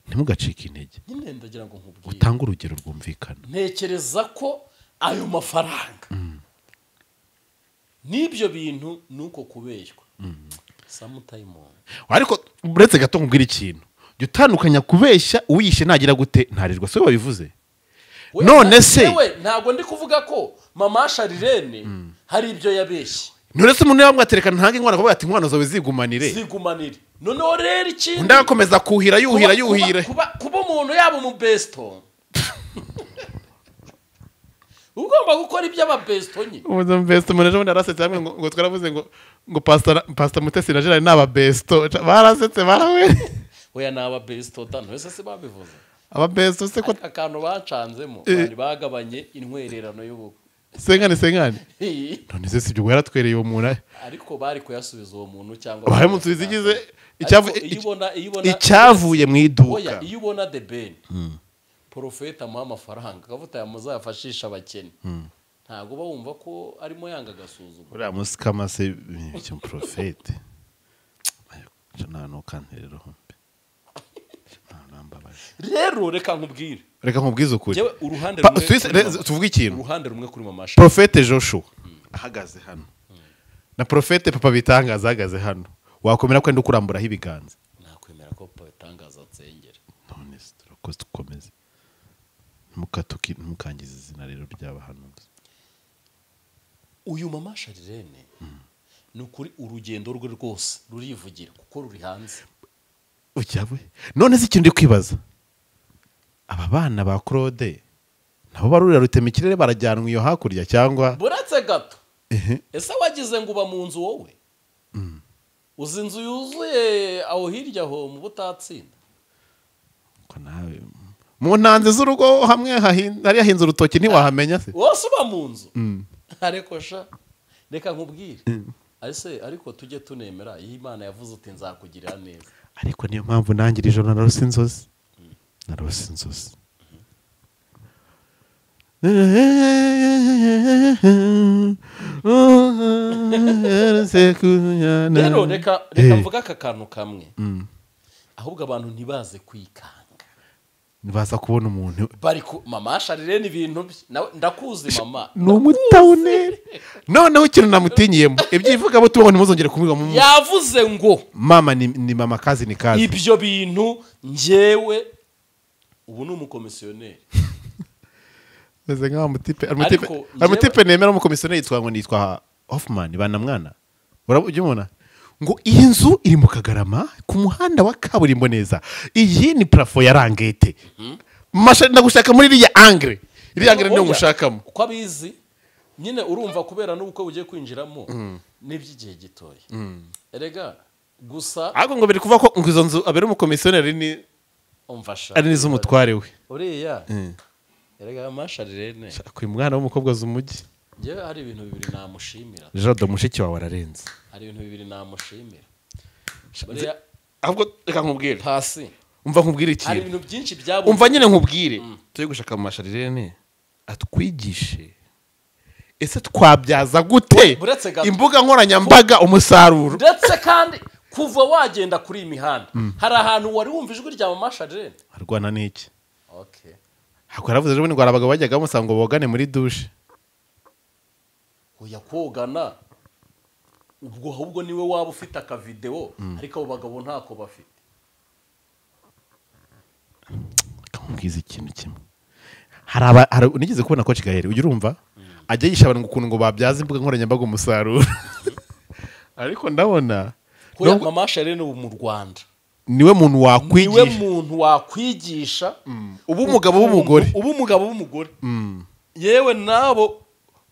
Ntimugacike intege. Nyine ndagira ngo nkubwire utange urugero rwumvikana. Ntekereza ko ayo mafaranga n'ibyo bintu nuko kubeshywa samutayimon. Ariko uretse gato nkubwira ikintu, jya utandukanya kubeshya uwishe nagira gute ntarirwa so babivuze. None se ntabwo ndi kuvuga ko mama Charlene hari ibyo yabeshye. None se umuntu yamwatereka ntange inkwano akavuga ati inkwano zawe zigumanire. Zigumanire. Noneho rero ikindi undi agakomeza kuhira yuhira yuhira. Kuba umuntu yaba mu besto. Ugomba gukora iby'ababesto nyine. Ubu besto manager undi arasetse hamwe ngo twaravuze ngo Pastor Mutesi na Gerard naba besto. Barasetse barawe. Oya naba besto da ntwese se babivuze. Aba besto se ko akantu bacanzemo bari bagabanye intwererano y'ubukwe. Sengane sengane. None se sibyo yaratwereye uwo muntu. Ariko bari kuyasubiza uwo muntu cyangwa bari munsubiza igize icyavuye mu iduka. Oya iyo ubona The Ben Profeta amuha amafaranga akavuta yamuzafashisha abakene. Ntago ba wumva ko arimo yanga agasuzuma. Uriya musikama se icyo profete. Nta nukanterero hombe. Rero reka nkubwire. Reka nkubwize ukuri. Jewe uruhande rumwe tuvuge ikintu. Uruhande rumwe kuri mama Charlene. Profete Joshua ahagaze hano. Na Profete Papa Bitangaza ahagaze hano. Wakomera ko ndi kuramburaho ibiganza. Nakwemera ko Papa Bitangaza nsengera. None se turakoze dukomeze. Ntimukatuki ntimukangize izina rero ry'abahanuzi. Uyu mama Charlene ni ukuri urugendo rwe rwose rurivugira kuko ruri hanze. Ujyawe none se ikintu ndi kwibaza, aba bana ba Claude nabo barurira rutema ikirere barajyanwa iyo hakurya cyangwa buretse gato? Ese wagize ngo uba mu nzu wowe? Uzi inzu yuzuye aho hirya aho mu butatsinda? Ko nawe mu ntanze z'urugo hamwe hari yahinze urutoki ntiwahamenya se? Wose uba mu nzu. Ariko sha reka nkubwire. Ese ariko tujye tunemera iyo Imana yavuze uti nzakugirira neza. Ariko niyo mpamvu nangira ijoro narose inzozi. Narose inzozi. Rero reka mvuga aka kantu kamwe. Ahubwo abantu ntibaze kwikanga. Baza kubona umuntu bari ku mama Charlene ibintu nawe ndakuzi mama ni umutawuneri. Noneho ikintu namutinyiyemo ibyivuga bo tubone muzongere kumwiga mu yavuze ngo mama ni mama kazi ni kazi. Ibyo bintu njyewe ubu ni umukomisiyoneri. Meze nka mutipe mutipe nemera umukomisiyoneri yitwa ngo nitwa Hoffman bana mwana. Urabujye mubona ngo iyi nzu iri mu Kagarama ku muhanda wa kaburimbo neza. Iyi ni plafond ya rangete. Masha ndagushaka muri iriya angle. Iriya angle niyo ngushakamo. Uko abizi nyine urumva kubera n'ubukwe bugiye kwinjiramo n'iby'igihe gitoya. Erega gusa ahubwo ngo biri kuva ko ngo izo nzu abere umukomisiyoneri ni umfasha ari n'iz'umutware we. Uriya erega Masha Charlene shaka uyu mwana w'umukobwa z'umujyi. Njyewe hari ibintu bibiri namushimira. Jado mushiki wawe ararenze. Hari ibintu bibiri namushimira. Ahubwo reka nkubwire. Pasi. Umva nkubwire ikintu. Hari ibintu byinshi byabo. Umva nyine nkubwire. Turi gushaka mu Charlene atwigishe. Ese twabyaza gute imbuga nkoranyambaga umusaruro? Ndetse kandi kuva wagenda kuri iyi mihanda hari ahantu wari wumva ijwi rya mama Charlene. Arwana n'iki? Okay. Hakora avuze ejo ngo abagabo bajyaga bamusanga ngo bogane muri douche. Oya kogana ubwo ahubwo niwe waba ufite aka video ariko abo bagabo ntako bafite. Kamubwiza ikintu kimwe. Hari unigeze kubona coach Gahere ujye urumva ajya yisha abantu ukuntu ngo babyaza imbuga nkoranyambaga umusaruro. Ariko ndabona mama Charlene ubu mu Rwanda niwe muntu wakwigisha. Niwe muntu wakwigisha ubu umugabo w'umugore. Ubu umugabo w'umugore. Yewe nabo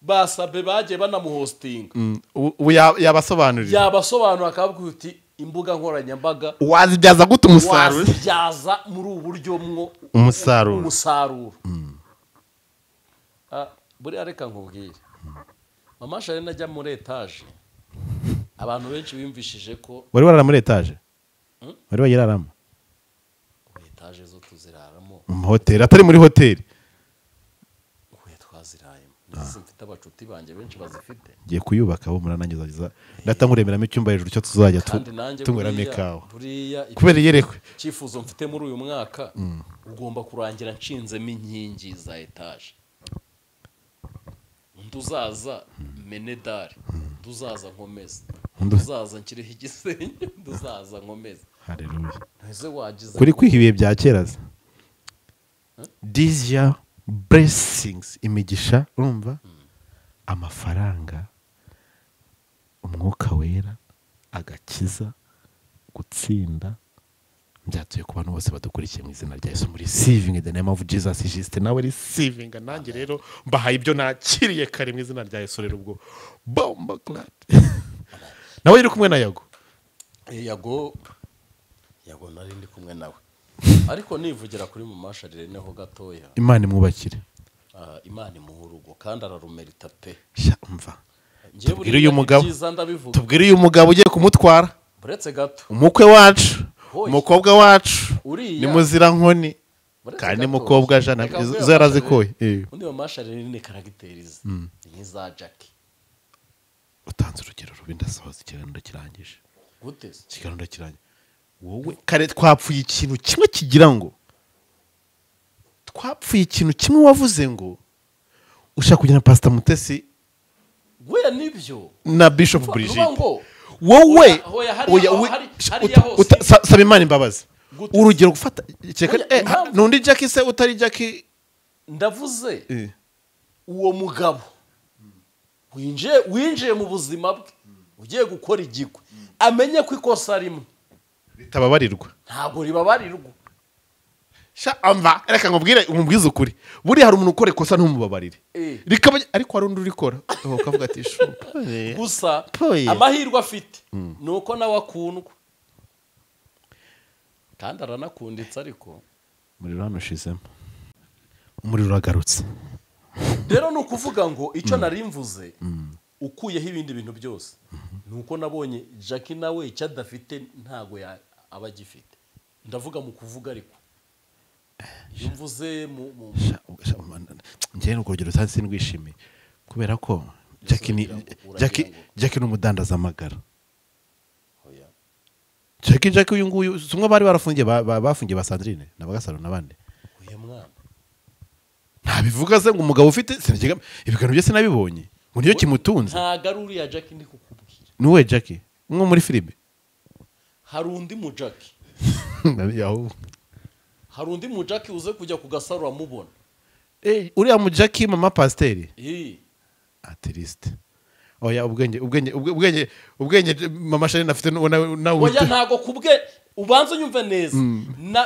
basabe bagiye banamuhostinga. Ubu yabasobanurira. Yabasobanura akabwira uti imbuga nkoranyambaga wazibyaza gute umusaruro? Wazibyaza muri ubu buryo mwo umusaruro. Buriya reka nkubwire. Mama Charlene ajya muri etage. Abantu benshi bimvishije ko wari warara muri etage? Wari wayiraramo? Etage zo tuziraramo. Mu hoteli atari muri hoteli. Twazirayemo. Ndetse mfite abacuti banje benshi bazifite. Ngiye kuyubaka bo muranangiza ndata nkuremeramo icyumba hejuru cyo tuzajya tunguramo ikawa. Kubera iyerekwe. Cyifuzo mfite muri uyu mwaka ugomba kurangira nshinzemo inkingi za etage. Nduzaza menedari, nduzaza nkomeza. Nduzaza nkireho igisenge, nduzaza nkomeza. Haleluya. Ese wagize kuri kwihibiye bya kera se. This year blessings imigisha urumva amafaranga umwuka wera agakiza gutsinda byatuye ku bantu bose badukurikiye mu izina rya Yesu muri receiving in the name of Jesus just nawe receiving nanjye rero mbahaye ibyo nakiriye kare mu izina rya Yesu rero ubwo bomba clad nawe uri kumwe na Yago. Yago nari ndi kumwe nawe ariko nivugira kuri mama Charlene ho gatoya. Imana imwubakire. Imana imuha urugo kandi ararumerita pe. Sha umva. Tubwire uyu mugabo. Tubwire uyu mugabo ugiye kumutwara. Buretse gato. Umukwe wacu, umukobwa wacu ni muzira nkoni. Kandi mukobwa jana izo yarazikoye. Undi mama Charlene ni caractérize. Ni za Jackie. Utanze urugero rubi ndasohoza ikiganiro kirangije. Gute? Ikiganiro kirangije. Wowe kare twapfuye ikintu kimwe kigira ngo twapfuye ikintu kimwe wavuze ngo ushaka kujyana Pastor Mutesi we nibyo na Bishop Brigitte wowe saba Imana imbabazi urugero gufata nundi Jackie se utari Jackie ndavuze uwo mugabo winjiye mu buzima bwe ugiye gukora igikwe amenye ko ikosa rimwe ritababarirwa ntabwo ribabarirwa. Sha amva reka nkubwire umubwize ukuri buri hari umuntu ukora ikosa ntumubabarire rikaba ariko hari undi urikora ukavuga ati shu gusa amahirwe afite nuko nawe akundwa kandi aranakunditse ariko umuriro hano ushizemo umuriro uragarutse. Rero ni ukuvuga ngo icyo nari mvuze ukuyeho ibindi bintu byose nuko nabonye Jackie nawe icyo adafite ntago aba agifite. Ndavuga mu kuvuga ariko mvuze mu njye n'urugero utasi ndwishimiye kubera ko Jackie ni Jackie n'umudandaza amagara. Oya Jackie uyu nguyu sumwe bari barafungiye bafungiye ba Sandrine na Bagasaro nabandi. Uyu mwana Ntabivuga se ngo umugabo ufite ibiganiro byose nabibonye ngo niyo kimutunze. Ntago ari uriya Jackie ndi kukubwira. Ni uwe Jackie umwe muri filime. Hari undi mu Jackie. Hari undi mu Jackie uze kujya ku Gasaro uramubona. Uriya mu Jackie mama pasiteri. Atiriste. Oya ubwenge mama Shanine afite nawe. Oya ntago kubwe ubanza unyumve neza.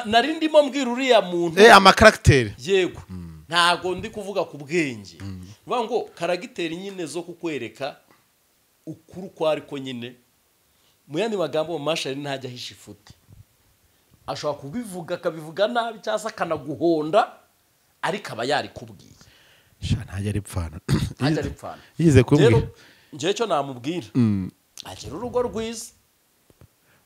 Nari ndimo mbwira uriya muntu. Ama character. Yego. Ntago ndi kuvuga ku bwenge. Uvuga ngo karagiteri nyine zo kukwereka ukuri kwa ariko nyine. Mu yandi magambo mama Shanine ntajya ahisha ifuti. Ashobora kubivuga akabivuga nabi cyangwa se akanaguhonda ariko aba yarikubwiye. Sha ntajya aripfana. Ntajya aripfana. Yize kumbwira. Njye cyo namubwira. Agira urugo rwiza.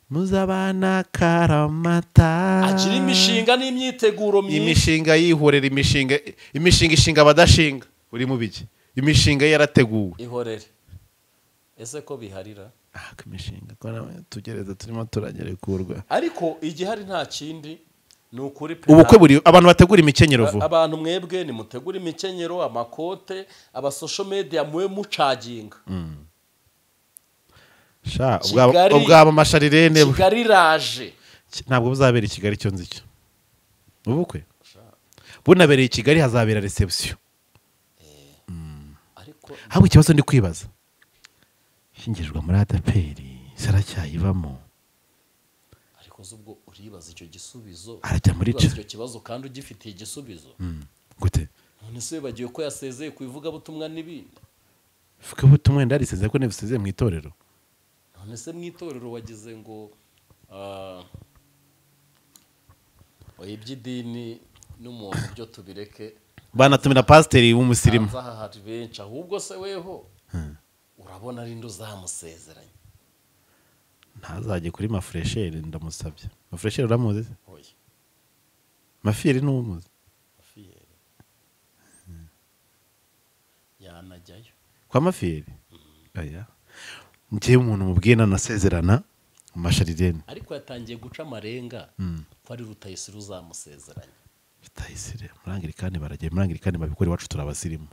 Muzabana karamata. Agira imishinga n'imyiteguro myiza. Imishinga yihorera imishinga ishinga abadashinga uri mu biki. Imishinga yarateguwe. Ihorere. Ese ko biharira? Imishinga ko tugereza turimo turagerekurwa. Ariko igihari nta kindi ni ukuri pe. Ubukwe buri abantu bategura imikenyero vuba. Abantu mwebwe ni mutegura imikenyero, amakote, aba social media mwe mucaginga. Sha ubwa mama Sharirene Kigali raje. Ntabwo buzabera i Kigali cyo nzi cyo. Ubukwe bunabereye i Kigali hazabera reception. Ariko ahubwo ikibazo ndi kwibaza. Shingirwa muri ADEPR saracyayibamo. Ariko zubwo uribaza icyo gisubizo. Arajya muri icyo kibazo kandi ugifitiye igisubizo. Gute? None se bagiye ko yasezeye kuivuga butumwa n'ibindi. Vuga butumwa ndarisezeye ko nebusezeye mu itorero. None se mu itorero wagize ngo oya iby'idini n'umuntu byo tubireke. Banatumira pasiteri w'umusirimu. Aha hari benshi ahubwo se weho. Urabona ari ndo zamusezeranye. Ntazajye kuri mafreshere ndamusabye. Mafreshere uramuzi se? Oya. Mafiyeri n'umuzi. Mafiyeri. Yanajyayo. Kwa mafiyeri? Oya. Ngiye umuntu mubwiye nanasezerana Masharirene. Ariko yatangiye guca amarenga ko ari Rutayisire uzamusezeranye. Rutayisire murangirikani baragiye murangirikani babikora iwacu turabasirimu.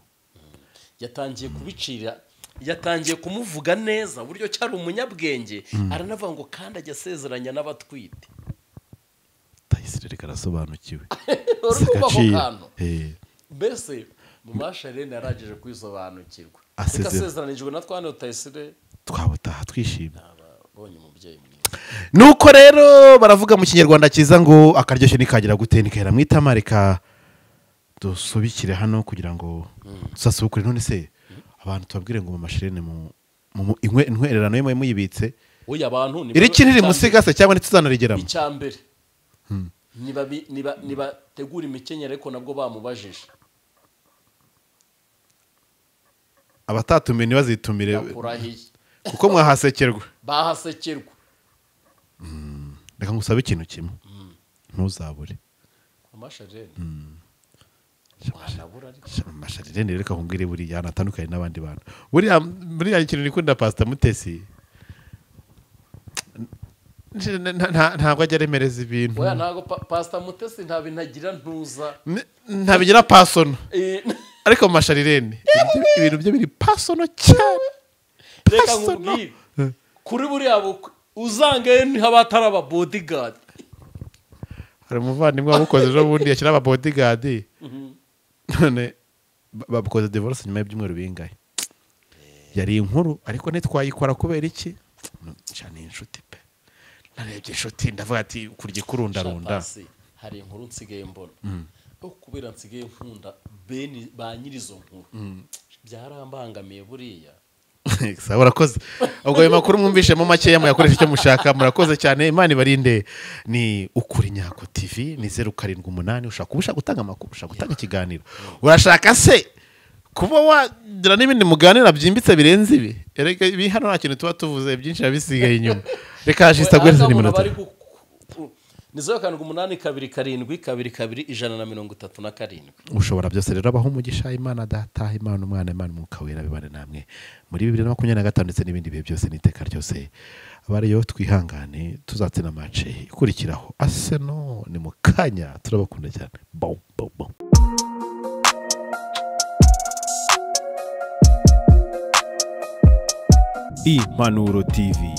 Yatangiye kubicira. Yatangiye kumuvuga neza buryo cyari umunyabwenge aranavuga ngo kandi ajya asezeranya n'abatwite. Rutayisire reka arasobanukiwe. Mbese mama Shanine yarageje kwisobanukirwa. Reka asezeranijwe na twane Rutayisire twabutaha twishimye. Abonye umubyeyi mwiza. Nuko rero baravuga mu Kinyarwanda cyiza ngo akaryoshye nikagira gute nikahera mwitama. Reka dusubikire hano kugira ngo tusasubukure. None se abantu tubabwire ngo mama Shanine mu intwererano ye muyibitse. Oya abantu ni iri kintu rimusigase cyangwa ntituzanarigeramo. Icyambere niba nibategura imikenyero ariko nabwo bamubajije. Abatatumiye ntibazitumire kuko mwahasekerwa. Bahasekerwa. Reka ngusabe ikintu kimwe. Ntuzabure. Mama Shanine. Mama Shanine reka nkubwire buriya natandukanye n'abandi bantu. Buriya ikintu nikunda Pastor Mutesi. Ntabwo ajya aremereza ibintu. Oya ntago Pastor Mutesi nta bintu agira ntuza. Ntabigira pasono. Ariko Mama Shanine ibintu bye biri pasono cyane. Reka nkubwire. Kuri buriya bukwe uzange ntaba atari aba bodyguard. Hari umuvandimwe wabukoze ejo bundi yashyira aba bodyguard. None babukoze divorce nyuma y'ibyumweru bingahe. Yari inkuru ariko ntitwayikora kubera iki? Cyane inshuti pe. Narebye inshuti ndavuga ati kurya ikurundarunda. Hari inkuru nsigaye mbona. Kubera nsigaye nkunda bene ba nyirizo nkuru. Byarambangamiye buriya. Sawa urakoze. Ubwo ayo makuru mwumvishemo makeya muyakoresha icyo mushaka. Murakoze cyane. Imana ibarinde. Ni Ukuri Nyako TV ni 078. Ushaka kuba ushaka gutanga amakuru, ushaka gutanga ikiganiro, urashaka se kuba wagira n'ibindi muganira byimbitse birenze ibi. Erega ibi hano nta kintu tuba tuvuze byinshi bisigaye inyuma. Reka jista guhereza nimero. Ni 078227 2137. Ushobora byose rero abaho umugisha. Imana Data, Imana Umwana, Imana Umwuka Wera bibane namwe muri 2025 ndetse n'ibindi bihe byose n'iteka ryose. Abariyo twihangane, tuzatsinda match ikurikiraho Arsenal ni mu kanya. Turabakunda cyane. Bon, bon, bon. Impanuro TV,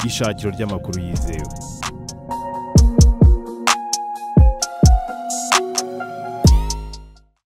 ishakiro ry'amakuru yizewe.